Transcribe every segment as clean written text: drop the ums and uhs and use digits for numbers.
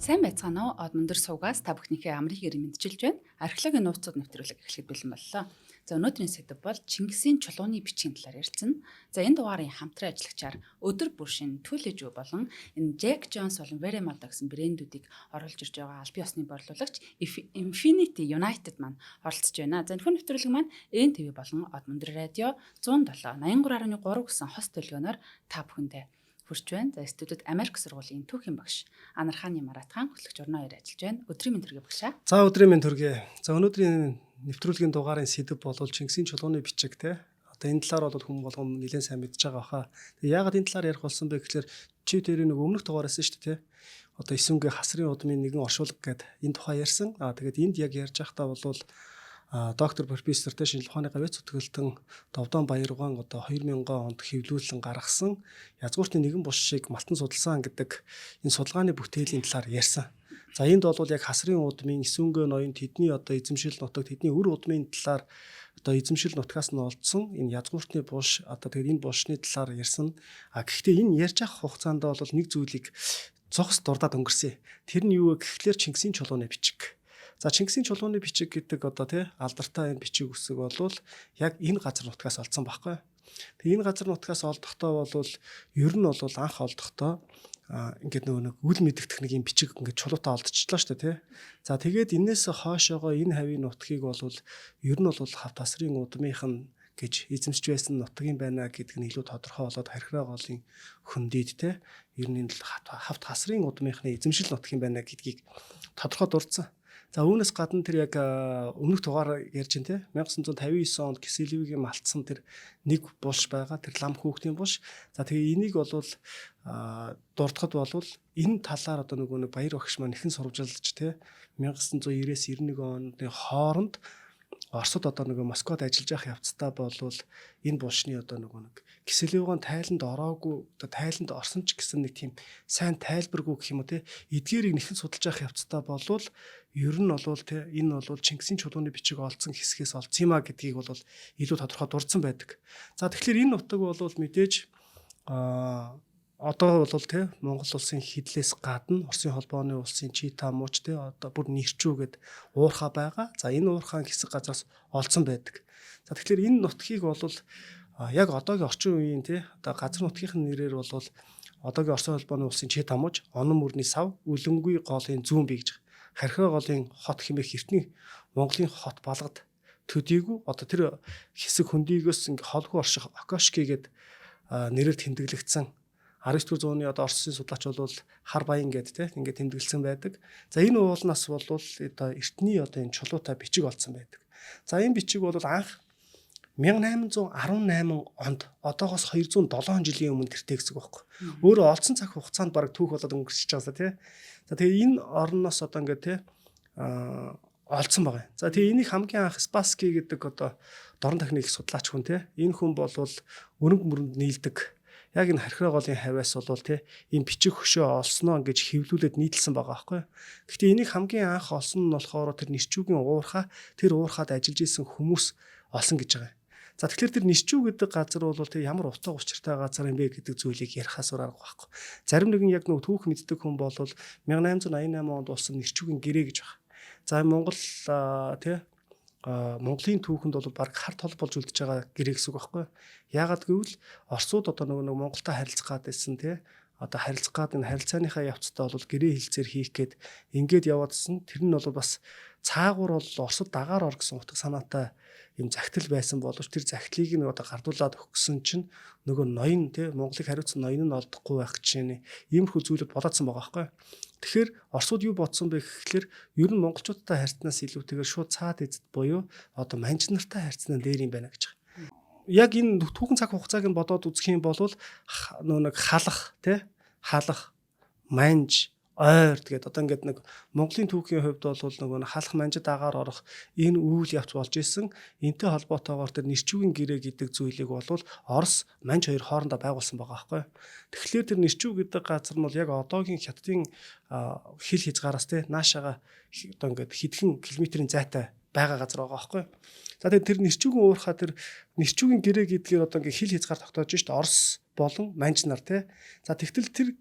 Сайн байцгаана уу? Од мөндөр сувгаас та бүхнийхээ амрыг гэрээ мэдчилж байна. Археологийн нууцуд нэвтрүүлэг эхлэхэд бэлэн боллоо. За, өнөөдрийн сэдэв бол Чингисийн чулууны бичгийн талаар ярилцсан. За, энэ дугаарын хамтран ажиллагчаар өдөр бүр шин Түлэжүү болон энэ Jack Jones болон Veremada гэсэн брэндүүдийг оруулж ирж байгаа албан ёсны борлуулагч Infinity United маань оролцож байна. За, энэхүү нэвтрүүлэг маань НТВ болон Од мөндөр радио 107 83.3 гэсэн хос төлгөөнөөр та бүхэндээ хүрч байна. За, студид Америк сургуулийн түүхийн багш Анарханы Маратхан хөтлөгч Урнаа хоёр ажиллаж байна. Өдрийн мэнд төргий, багшаа. За, өдрийн мэнд төргий. За, өнөөдрийн нэвтрүүлгийн дугаарын сэдэв бол Чингисийн чулууны бичиг, те. Одоо энэ талаар бол хүн болгон нэлээд сайн мэдж байгаа баха. Тэгээ яагаад энэ талаар ярих болсон бэ гэхлээр чи тэрийн нэг өмнөх дугаар байсан шүү дээ, те. Одоо Эсүнгээ хасрын удмын нэгэн оршуулга гээд энэ тухай ярьсан. Аа, тэгээд энд яг ярьж байхдаа бол доктор профессор, те, шинжлэх ухааны гавьяат зүтгэлтэн Довдон Баяргаан одоо 2000 онд хэвлүүлэн гаргасан язгууртын нэгэн бус шиг малтан судалсан гэдэг энэ судалгааны бүтээлийн талаар ярьсан. За, энд бол яг хасрын удмын Эсүнгээ ноён тэдний одоо эзэмшил нутаг, тэдний үр удмын талаар, одоо эзэмшил нутгаас нь олдсон энэ язгууртны булш, одоо тэгээд энэ булшны талаар ярьсан. А гэхдээ энэ ярьж авах хугацаанд бол нэг зүйлийг зогс дурдаад өнгөрсөн. Тэр нь юу вэ гэхлээр Чингисийн чулууны бичиг. За, Чингисийн чулууны бичиг гэдэг одоо, тий, алдартай энэ бичиг үсэг болвол яг энэ газар нутгаас олдсон байхгүй. Тэгээ энэ газар нутгаас олдохдоо бол ер нь бол анх олдохдоо ингээд нөгөө нэг үл мэдэгдэх нэг юм бичиг ингээд чулуутай олдчихлоо шүү дээ, тий. За, тэгээд энээс хойшоогоо энэ хавийн нутгийг бол ер нь бол хавт асрын удмынх нь гэж эзэмшиж байсан нутаг юм байна гэдг нь илүү тодорхой болоод хархираа голын хөндийд, те, ер нь энэ хавт хасрын удмынхны эзэмшил нутаг юм байна гэдгийг тодорхой дурдсан. За, үүнээс гадна тэр яг өмнөх дугаар ярьж байна, те, 1959 онд Киселевийн малтсан тэр нэг булш байгаа, тэр лам хүүхдийн булш. За, тэгээ энийг бол дурдахад бол энэ талаар одоо нөгөө нэг Баяр багш маань нэхэн сурвалжлаж, те, 1990-ээс 91 оны хооронд Оросд одоо нөгөө Москвад ажиллаж явах явцдаа болвол энэ булшны одоо нөгөө нэг Киселевийн тайланд ороогүй, одоо тайланд орсон ч гэсэн нэг тийм сайн тайлбаргүй гэх юм уу, те, эдгээрийг нэхэн судалж явах явцдаа болвол ер нь болвол, те, энэ бол Чингисийн чулууны бичиг олдсон хэсгээс олдсон юм а гэдгийг бол илүү тодорхой дурдсан байдаг. За, тэгэхээр энэ нутаг бол мэдээж одоо бол, те, Монгол улсын хэдлээс гадна Оросын холбооны улсын Чита мууч, те, одоо бүр Нэрчүү гэд уурхаа байгаа. За, энэ уурхаан хэсэг газраас олдсон байдаг. За, тэгэхээр энэ нутгийг бол яг одоогийн орчин үеийн, те, одоо газар нутгийн нэрээр бол одоогийн Оросын холбооны улсын Чита мууч, Онон мөрний сав, Үлэнгүй голын зүүн бий гэж Хархиа голын хот хэмээх эртний Монголын хот балгад төдийгүй одоо тэр хэсэг хөндийгөөс ингээ холгүй орших Окошки гэд нэрээр тэмдэглэгдсэн. 19 дугаар зууны одоо Оросын судлаач бол Хар Баян гэдэг, те, ингээд тэмдэглэсэн байдаг. За, энэ уулнаас бол одоо эртний одоо энэ чулуутай бичиг олдсон байдаг. За, энэ бичиг бол анх 1818 онд, одоогоос 207 жилийн өмнө тэртээ гэсэн үг байхгүй. Өөрөө олдсон цаг хугацаанд бараг түүх болоод өнгөрчихөж байгаа, тий. За, тэгээ энэ орноос одоо ингээд, те, олдсон байгаа. За, тэгээ энийг хамгийн анх Спаски гэдэг одоо дорн тахны их судлаач хүн, те. Энэ хүн бол өрөнгө мөрөнд нийлдэг яг энэ хархираа голын хавиас бол, те, энэ бичиг хөшөө олсноо гэж хэвлүүлээд нийтэлсэн байгаа байхгүй. Гэхдээ энийг хамгийн анх олсон нь болохоор тэр Нэрчүүгийн уурхаа, тэр уурхаад ажиллаж исэн хүмүүс олсон гэж байгаа юм. За, тэгэхээр тэр Нэрчүү гэдэг газар бол тэр ямар утга учиртай газар юм бэ гэдэг зүйлийг ярихаас өөр арга байхгүй. Зарим нэгэн яг нөгөө түүх мэддэг хүн бол 1888 онд болсон Нэрчүүгийн гэрээ гэж байна. За, Монгол, тий, Монголын түүхэнд бол баг хар тол болж үлдэж байгаа гэрээ гэсэн үг байхгүй. Яагаад гэвэл Оросууд одоо нөгөө нэг Монголтой харилцах гад байсан, тий, одоо харилцах гад энэ харилцааныхаа явцдаа бол гэрээ хилцээр хийх гээд ингээд яваадсан. Тэр нь бол бас цаагуур бол Оросод дагаар ор гэсэн утга санаатай юм захидал байсан боловч тэр захидлыг нь одоо гардуулаад өгсөн чинь нөгөө ноён, тий, Монголыг хариуцсан ноён нь олдохгүй байх жишээний иймэрхүү зүйлүүд болоодсан байгаа байхгүй. Тэгэхээр Оросууд юу бодсон бэ гэхлээр ер нь монголчуудтай харьцнаас илүүтэйгээр шууд цаад эзэд буюу одоо манж нартай харьцнаа дээр юм байна гэж байгаа. Яг энэ түүхэн цаг хугацааг нь бодоод үзэх юм бол нөгөө нэг халах, тий, халах, манж, ойр тэгээд одоо ингээд нэг Монголын түүхийн хувьд бол нөгөө халах, манжид агаар орох энэ үйл явц болж исэн. Энтэй холбоотойгоор тэр Нэрчүүгийн гэрээ гэдэг зүйлийг бол Орос, Манж хоёр хоорондоо байгуулсан байгаа байхгүй. Тэгэхээр тэр Нэрчүү гэдэг газар нь бол яг одоогийн Хятадын хил хязгаараас, те, наашаага одоо ингээд хэдхэн километрийн зайтай байгаа газар байгаа байхгүй. За, тэгээд тэр Нэрчүүгийн уурхаа, тэр Нэрчүүгийн гэрээ гэдгээр одоо ингээд хил хязгаар тогтоож шít Орос болон Манж нар, те. За, тэгтэл тэр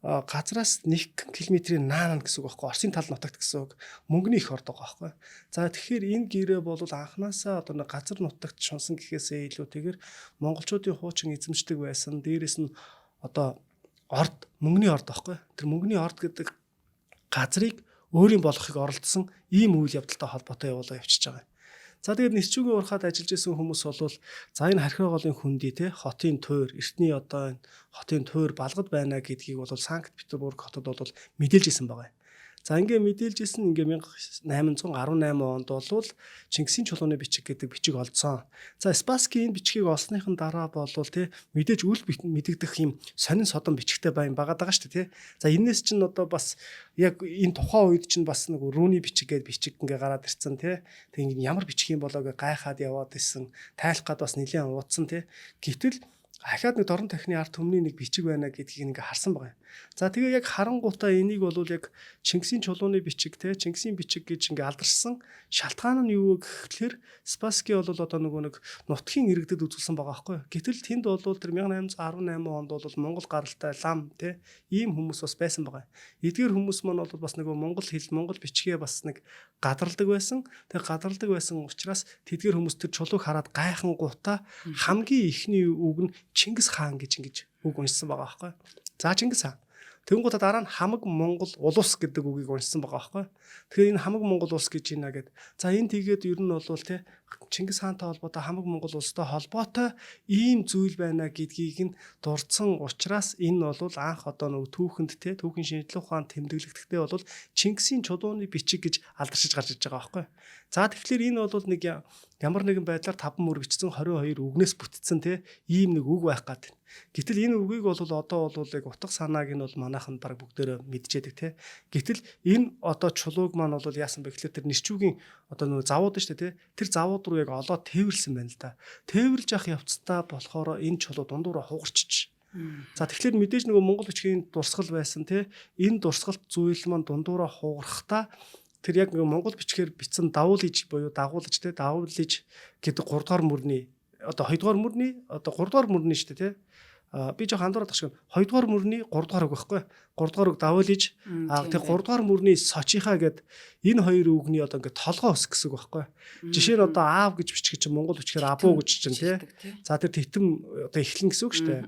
газраас 1 км-ийн наана гэсэн үг байхгүй, Оросын тал нутагт гэсэн үг. Мөнгөний их орд байгаа байхгүй. За тэгэхээр энэ гэрээ бол анханасаа одоо нэг газар нутагт шунсан гэхээсээ илүүтэйгээр монголчуудын хуучин эзэмшдэг байсан. Дээрээс нь одоо орд, мөнгөний орд байхгүй. Тэр мөнгөний орд гэдэг газрыг өөрийн болгохыг оролдсон ийм үйл явдалтай холбоотой явуулаа явчихж байгаа юм. За тэгээд Нэрчүүгийн урхаад ажиллаж исэн хүмүүс бол за энэ Хархиа голын хөндөй те хотын туйр, эртний одоо энэ хотын туйр балгад байна гэдгийг бол Санкт Петербург хотод бол мэдээлж исэн байгаа юм. За ингээ мэдээлж исэн ингээ 1818 онд бол Чингисийн чулууны бичиг гэдэг бичиг олдсон. За Спасский энэ бичгийг олсныхан дараа болвол те мэдээж үл мэдэгдэх юм сонин содон бичгтэй байн багаад байгаа шүү дээ те. За энэс чинь одоо бас яг энэ тухайн үед чинь бас нэг рүүний бичиг гэдэг бичиг ингээ гараад ирсэн те. Тэг ингээ ямар бичиг юм болоо гэ гайхаад яваад исэн. Тайлах гад бас нэлээд удсан те. Гэтэл ахаад нэг дорн тахны ард түмний нэг бичиг байна гэдгийг ингээ харсан байгаа юм. За тэгээ яг харангуутаа энийг бол яг Чингисийн чулууны бичиг те Чингисийн бичиг гэж ингээ алдаршсан шалтгаан нь юу вэ гэхлээр Спасский бол одоо нөгөө нэг нутгийн иргэдэд үзүүлсэн байгаа байхгүй. Гэтэл тэнд бол тэр 1818 онд бол Монгол гаралтай лам те ийм хүмүүс бас байсан байгаа. Эдгээр хүмүүс маань бол бас нөгөө монгол хэл, монгол бичгээ бас нэг гадарладаг байсан. Тэгээ гадарладаг байсан учраас тэдгээр хүмүүс тэр чулууг хараад гайхангуутаа хамгийн эхний үг нь Чингис хаан гэж ингэж үг уншсан байгаа байхгүй. За Чингис хаан. Тэнгуутаа дараа нь хамаг Монгол улс гэдэг үгийг уншсан байгаа байхгүй. Тэгэхээр энэ хамаг Монгол улс гэж байна гэд. За энэ тэгээд ер нь бол те Чингис хаантай холбоотой хамаг Монгол улстай холбоотой ийм зүйл байна гэдгийг нь дурдсан учраас энэ бол анх одоо нөгөө түүхэнд те түүхийн шинжлэх ухаанд тэмдэглэгдэхдээ бол Чингисийн чулууны бичиг гэж алдаршиж гарч иж байгаа байхгүй. За тэгэхээр энэ бол нэг ямар нэгэн байдлаар 5 мөр бичсэн 22 үгнээс бүтцэн те ийм нэг үг байх гад. Гэтэл энэ үгийг бол одоо бол яг утга санааг нь бол манайхан баг бүгдээрээ мэдчихэд те. Гэтэл энэ одоо чулууг маань бол яасан бэ гэхлээр тэр нэрчүүгийн одоо нөгөө завууд нь шүү дээ те. Тэр завууд руу яг олоод тээвэрлсэн байна л да. Тээвэрлж явах явцдаа болохоор энэ чулуу дундуураа хугарчиж. За тэгэхээр мэдээж нөгөө монгол бичгийн дурсгал байсан те. Энэ дурсгалт зүйл маань дундуураа хугархдаа тэр яг нөгөө монгол бичгээр бичсэн давуулж буюу дагуулж те давуулж гэдэг 3 дугаар мөрний одоо 2 дугаар мөрний одоо 3 дугаар мөрний шүү дээ те. Би жоох андуураад шиг 2 дугаар мөрний 3 дугаар үг байхгүй. 3 дугаар үг давуулж тэг 3 дугаар мөрний сочийнхаа гэд энэ хоёр үгний одоо ингээд толгой ус гэсэн үг байхгүй. Жишээ нь одоо аав гэж бичих чинь монгол бичгээр абуу гэж чинь те. За тэр титэм одоо эхлэн гэсэн үг шүү дээ.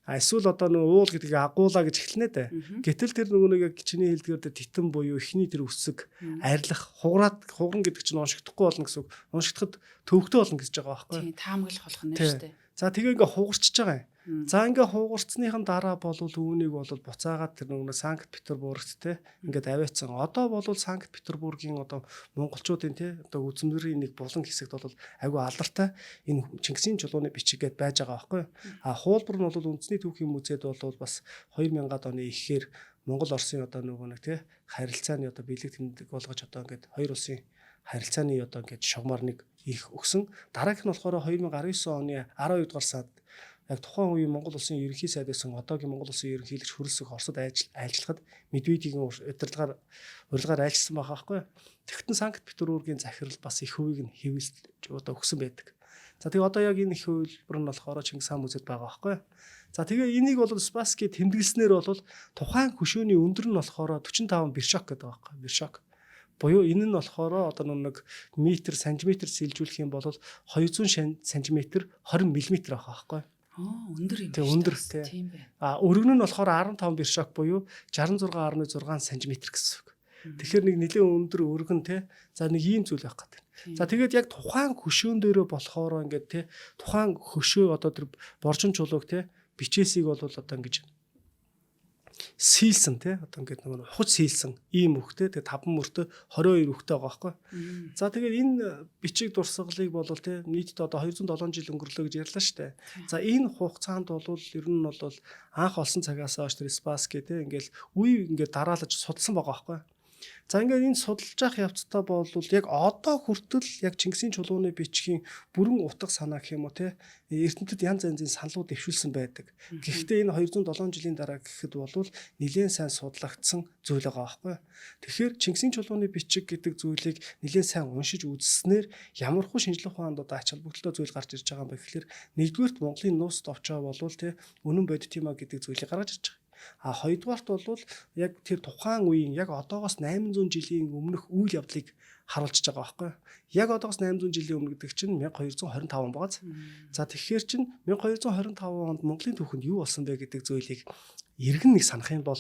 А эсвэл одоо нөгөө уул гэдгийг агуулаа гэж эхлэнэ дээ. Гэтэл тэр нөгөө нэг яг чиний хэлдгээр дээр титэм буюу эхний тэр үсэг арилах хугараад хуган гэдэг чинь уншигдахгүй болно гэсэн үг. Уншигдахад төвөгтэй болно гэж байгаа байхгүй. Тийм таамаглах болох нь шүү дээ. За тэгээ ингээ хугарчж байгаа юм. За ингээ хугарцсныхан дараа бол үүнийг бол буцаагаад тэр нөгөө Санкт Петербургт те ингээд аваацсан. Одоо бол Санкт Петербургийн одоо монголчуудын те одоо үзмэрийн нэг булан хэсэгт бол айгүй алдартай энэ Чингисийн чулууны бичиг гээд байж байгаа байхгүй. А хуулбар нь бол үндэсний түүхийн музейд бол бас 2000-ад оны ихээр Монгол Оросын одоо нөгөө нэг те харилцааны одоо бэлэг тэмдэг болгож одоо ингээд хоёр улсын харилцааны одоо ингээд шугамар нэг их өгсөн. Дараагийнх нь болохоор 2019 оны 12 дугаар сард яг тухайн үеийн Монгол улсын ерөнхий сайд байсан одоогийн Монгол улсын ерөнхийлөгч Хөрөлсөх Оросод айлчлахад Медведевийн удирдлагаар урилгаар айлчсан байгаа байхгүй. Тэгтэн Санкт Петербургийн захирал бас их хувийг нь хэвлэж одоо өгсөн байдаг. За тэгээ одоо яг энэ их хувилбар нь болохоор Чингис хаан музейд байгаа байхгүй. За тэгээ энийг бол Спасский тэмдэглэснээр бол тухайн хөшөөний өндөр нь болохоор 45 вершок гэдэг байгаа байхгүй. Вершок. Буюу энэ нь болохоор одоо нэг метр сантиметр сэлжүүлэх юм бол 200 сантиметр 20 мм байх байхгүй. Өндөр юм байна. Өндөр тийм байна. А өргөн нь болохоор 15 вершок буюу 66.6 см гэсэн үг. Тэгэхээр нэг нэлээд өндөр өргөн те. За нэг ийм зүйл байх гэдэг. За тэгээд яг тухайн хөшөөн дээрээ болохоор ингээд те тухайн хөшөө одоо тэр боржин чулууг те бичээсийг бол одоо ингэж сийлсэн тий одоо ингээд нөгөө ухаж сийлсэн ийм үхтэй тэгээ 5 мөртөө 22 үхтэй байгаа байхгүй. За тэгээд энэ бичиг дурсгалыг бол тий нийтдээ одоо 207 жил өнгөрлөө гэж ярьлаа шүү дээ. За энэ хугацаанд бол ер нь бол анх олсон цагаас хойш тэр Спасский тий ингээл үе ингээд дараалаж судалсан байгаа байхгүй. За ингээд энэ судалж явах явцдаа бол яг одоо хүртэл яг Чингисийн чулууны бичгийн бүрэн утга санаа гэх юм уу те эрдэмтэд янз янзын саналууд дэвшүүлсэн байдаг. Гэхдээ энэ 207 жилийн дараа гэхэд бол нэлээд сайн судлагдсан зүйл байгаа байхгүй. Тэгэхээр Чингисийн чулууны бичиг гэдэг зүйлийг нэлээд сайн уншиж үзснээр ямархуу шинжлэх ухаанд одоо ач холбогдолтой зүйл гарч ирж байгаа юм бэ гэхлээр нэгдүгээрт Монголын нууц товчоо болвол те үнэн бодит юм а гэдэг зүйлийг гаргаж ирж байгаа. А хоёрдугаарт бол яг тэр тухайн үеийн яг одоогоос 800 жилийн өмнөх үйл явдлыг харуулж байгаа байхгүй. Яг одоогоос 800 жилийн өмнө гэдэг чинь 1225 он байгааз. За тэгэхээр чинь 1225 онд Монголын түүхэнд юу болсон бэ гэдэг зүйлийг эргэн нэг санах юм бол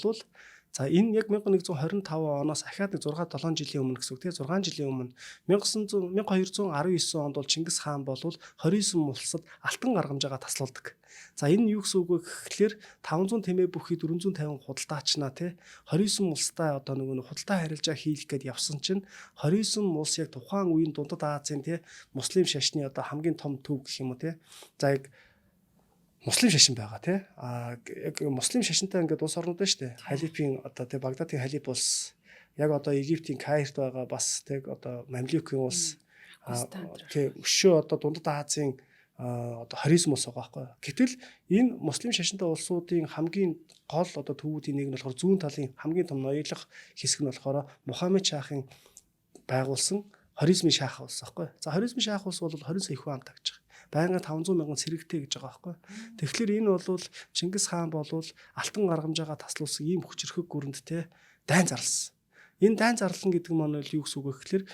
за энэ яг 1925 оноос ахаад нэг 6 7 жилийн өмнө гэсэн үг тийм 6 жилийн өмнө 1219 онд бол Чингис хаан бол 29 улсад алтан гаргамжаагаа таслуулдаг. За энэ нь юу гэсэн үг вэ гэхлээр 500 тэмээ бүхий 450 худалдаачнаа тий 29 улстай одоо нөгөө худалдаа харилцаа хийх гээд явсан чинь 29 улс яг тухайн үеийн Дундад Азийн тий муслим шашны одоо хамгийн том төв гэх юм уу тий. За яг муслим шашин байгаа тий. А яг муслим шашинтай ингээд улс орнууд байна шүү дээ. Халифийн одоо тий Багдадын халиф улс, яг одоо Египтийн Каирт байгаа бас тий одоо Мамлюкийн улс, тий өшөө одоо Дундад Азийн одоо Хоризм улс байгаа байхгүй. Гэтэл энэ муслим шашинтай улсуудын хамгийн гол одоо төвүүдийн нэг нь болохоор зүүн талын хамгийн том ноёлох хэсэг нь болохоор Мухаммед шахын байгуулсан Хоризмын шах улс байхгүй. За Хоризмын шах улс бол 20 сая хүн амтай гэж байгаа. Байнгын 500 мянган цэрэгтэй гэж байгаа байхгүй. Тэгэхээр энэ бол Чингис хаан бол алтан гаргамжаагаа таслуулсан ийм хүчрхэг гүрэнд те дайн зарласан. Энэ дайн зарлан гэдэг маань бол юу гэсэн үг вэ гэхээр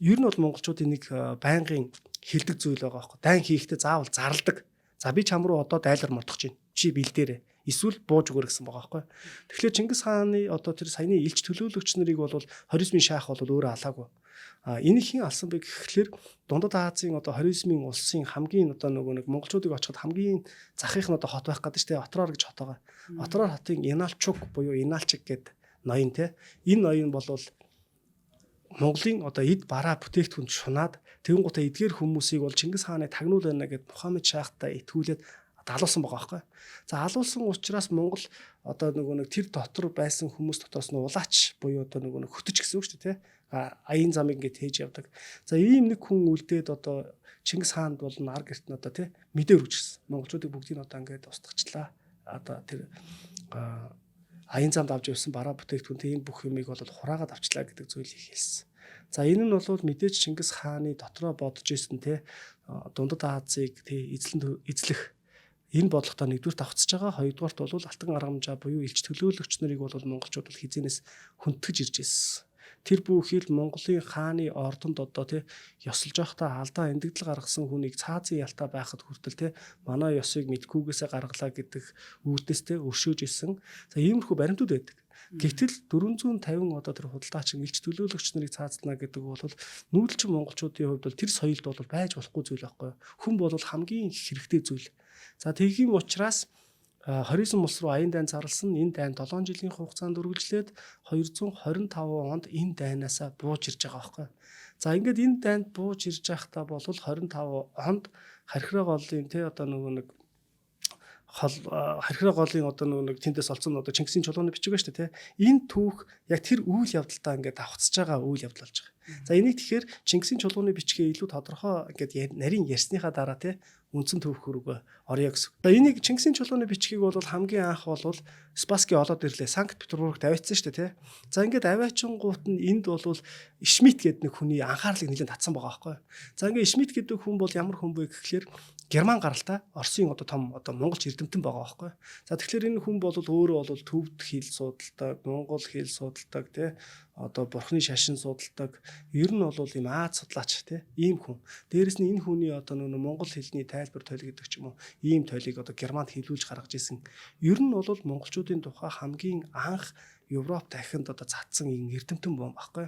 ер нь бол монголчуудын нэг байнгын хилдэг зүйл байгаа байхгүй. Дайн хийхдээ заавал зарладаг. За би чам руу одоо дайлар мордох чинь. Чи бэлдээрэй. Эсвэл бууж өгөөр гэсэн байгаа байхгүй. Тэгэхээр Чингис хааны одоо тэр саяны элч төлөөлөгч нарыг бол Хоризмын шах бол өөрөө алаагүй. А энийг хэн алсан бэ гэхлээр Дундад Азийн одоо Хоризмын улсын хамгийн одоо нөгөө нэг монголчуудыг очиход хамгийн захынх нь одоо хот байх гэдэг чинь Отроор гэж хот байгаа. Отроор хотын Иналчуг буюу Иналчиг гэдэг ноён те. Энэ ноён бол Монголын одоо эд бараа бүтээгдэхүүнд шунаад тэгэн гутаа эдгээр хүмүүсийг бол Чингис хааны тагнуул байна гэд Мухаммед шахтай итгүүлээд алуулсан байгаа байхгүй. За алуулсан учраас Монгол одоо нөгөө нэг тэр дотор байсан хүмүүс дотроос нь улаач буюу одоо нөгөө нэг хөтөч гэсэн үг шүү дээ тий. Аян замыг ингээд тээж явдаг. За ийм нэг хүн үлдээд одоо Чингис хаанд бол нар гэрт нь одоо тий мэдээ өргөжсөн. Монголчуудыг бүгдийг нь одоо ингээд устгахчлаа. Одоо тэр аян замд авч явсан бараа бүтээгдэхүүнтэй энэ бүх юмыг бол хураагаад авчлаа гэдэг зүйлийг хэлсэн. За энэ нь бол мэдээж Чингис хааны дотроо бодож исэн те Дундад Азийг те эзлэн эзлэх энэ бодлоготой нэгдүгээр давхцаж байгаа. Хоёрдугаарт бол алтан гаргамжаа буюу элч төлөөлөгч нарыг бол монголчууд бол хизэнээс хүндэтгэж ирж ирсэн. Тэр бүхэл Монголын хааны ордонд одоо тий ёсолж байхдаа алдаа эндэгдэл гаргасан хүнийг цаазын ялтаа байхад хүртэл тий манай ёсыг мэдхүүгээсээ гаргалаа гэдэг үүднээс тий өршөөж исэн. За иймэрхүү баримтууд байдаг. Гэтэл 450 одоо тэр худалдаачин элч төлөөлөгч нарыг цаазлана гэдэг бол нүүдэлчин монголчуудын хувьд бол тэр соёлд бол байж болохгүй зүйл байхгүй юу? Хүн бол хамгийн хэрэгтэй зүйл. За тэгхийн учраас 29 улс руу аян дайн зарласан. Энэ дайн 7 жилийн хугацаанд үргэлжлээд 225 онд энэ дайнаасаа бууж ирж байгаа байхгүй. За ингээд энэ дайнд бууж ирж байхдаа бол 25 онд Хархираа голын тий одоо нөгөө нэг хол Хархираа голын одоо нөгөө нэг тэндээс олцсон одоо Чингисийн чулууны бичиг ба шүү дээ тий. Энэ түүх яг тэр үйл явдалдаа ингээд давхцаж байгаа үйл явдал болж байгаа. За энийг тэгэхээр Чингисийн чулууны бичгээ илүү тодорхой ингээд нарийн ярьсныхаа дараа тий үндсэн төвх рүүгээ орё гэсэн. За энийг Чингисийн чулууны бичгийг бол хамгийн анх бол Спасский олоод ирлээ. Санкт Петербургт аваачсан шүү дээ тий. За ингээд аваачингуут нь энд бол Шмидт гэдэг нэг хүний анхаарлыг нэлээд татсан байгаа байхгүй. За ингээд Шмидт гэдэг хүн бол ямар хүн бэ гэхлээр герман гаралтай Оросын одоо том одоо монголч эрдэмтэн байгаа байхгүй. За тэгэхээр энэ хүн бол өөрөө бол төвд хэл судалдаг, монгол хэл судалдаг тий одоо бурхны шашин судалдаг. Ер нь бол ийм Аз судлаач тий ийм хүн. Дээрэс нь энэ хүний одоо нөгөө монгол хэлний тайлбар тойл гэдэг ч юм уу ийм тойлыг одоо Германд хэлүүлж гаргаж исэн. Ер нь бол монголчуудын тухай хамгийн анх Европ дахинд одоо цацсан ийм эрдэмтэн бом байхгүй.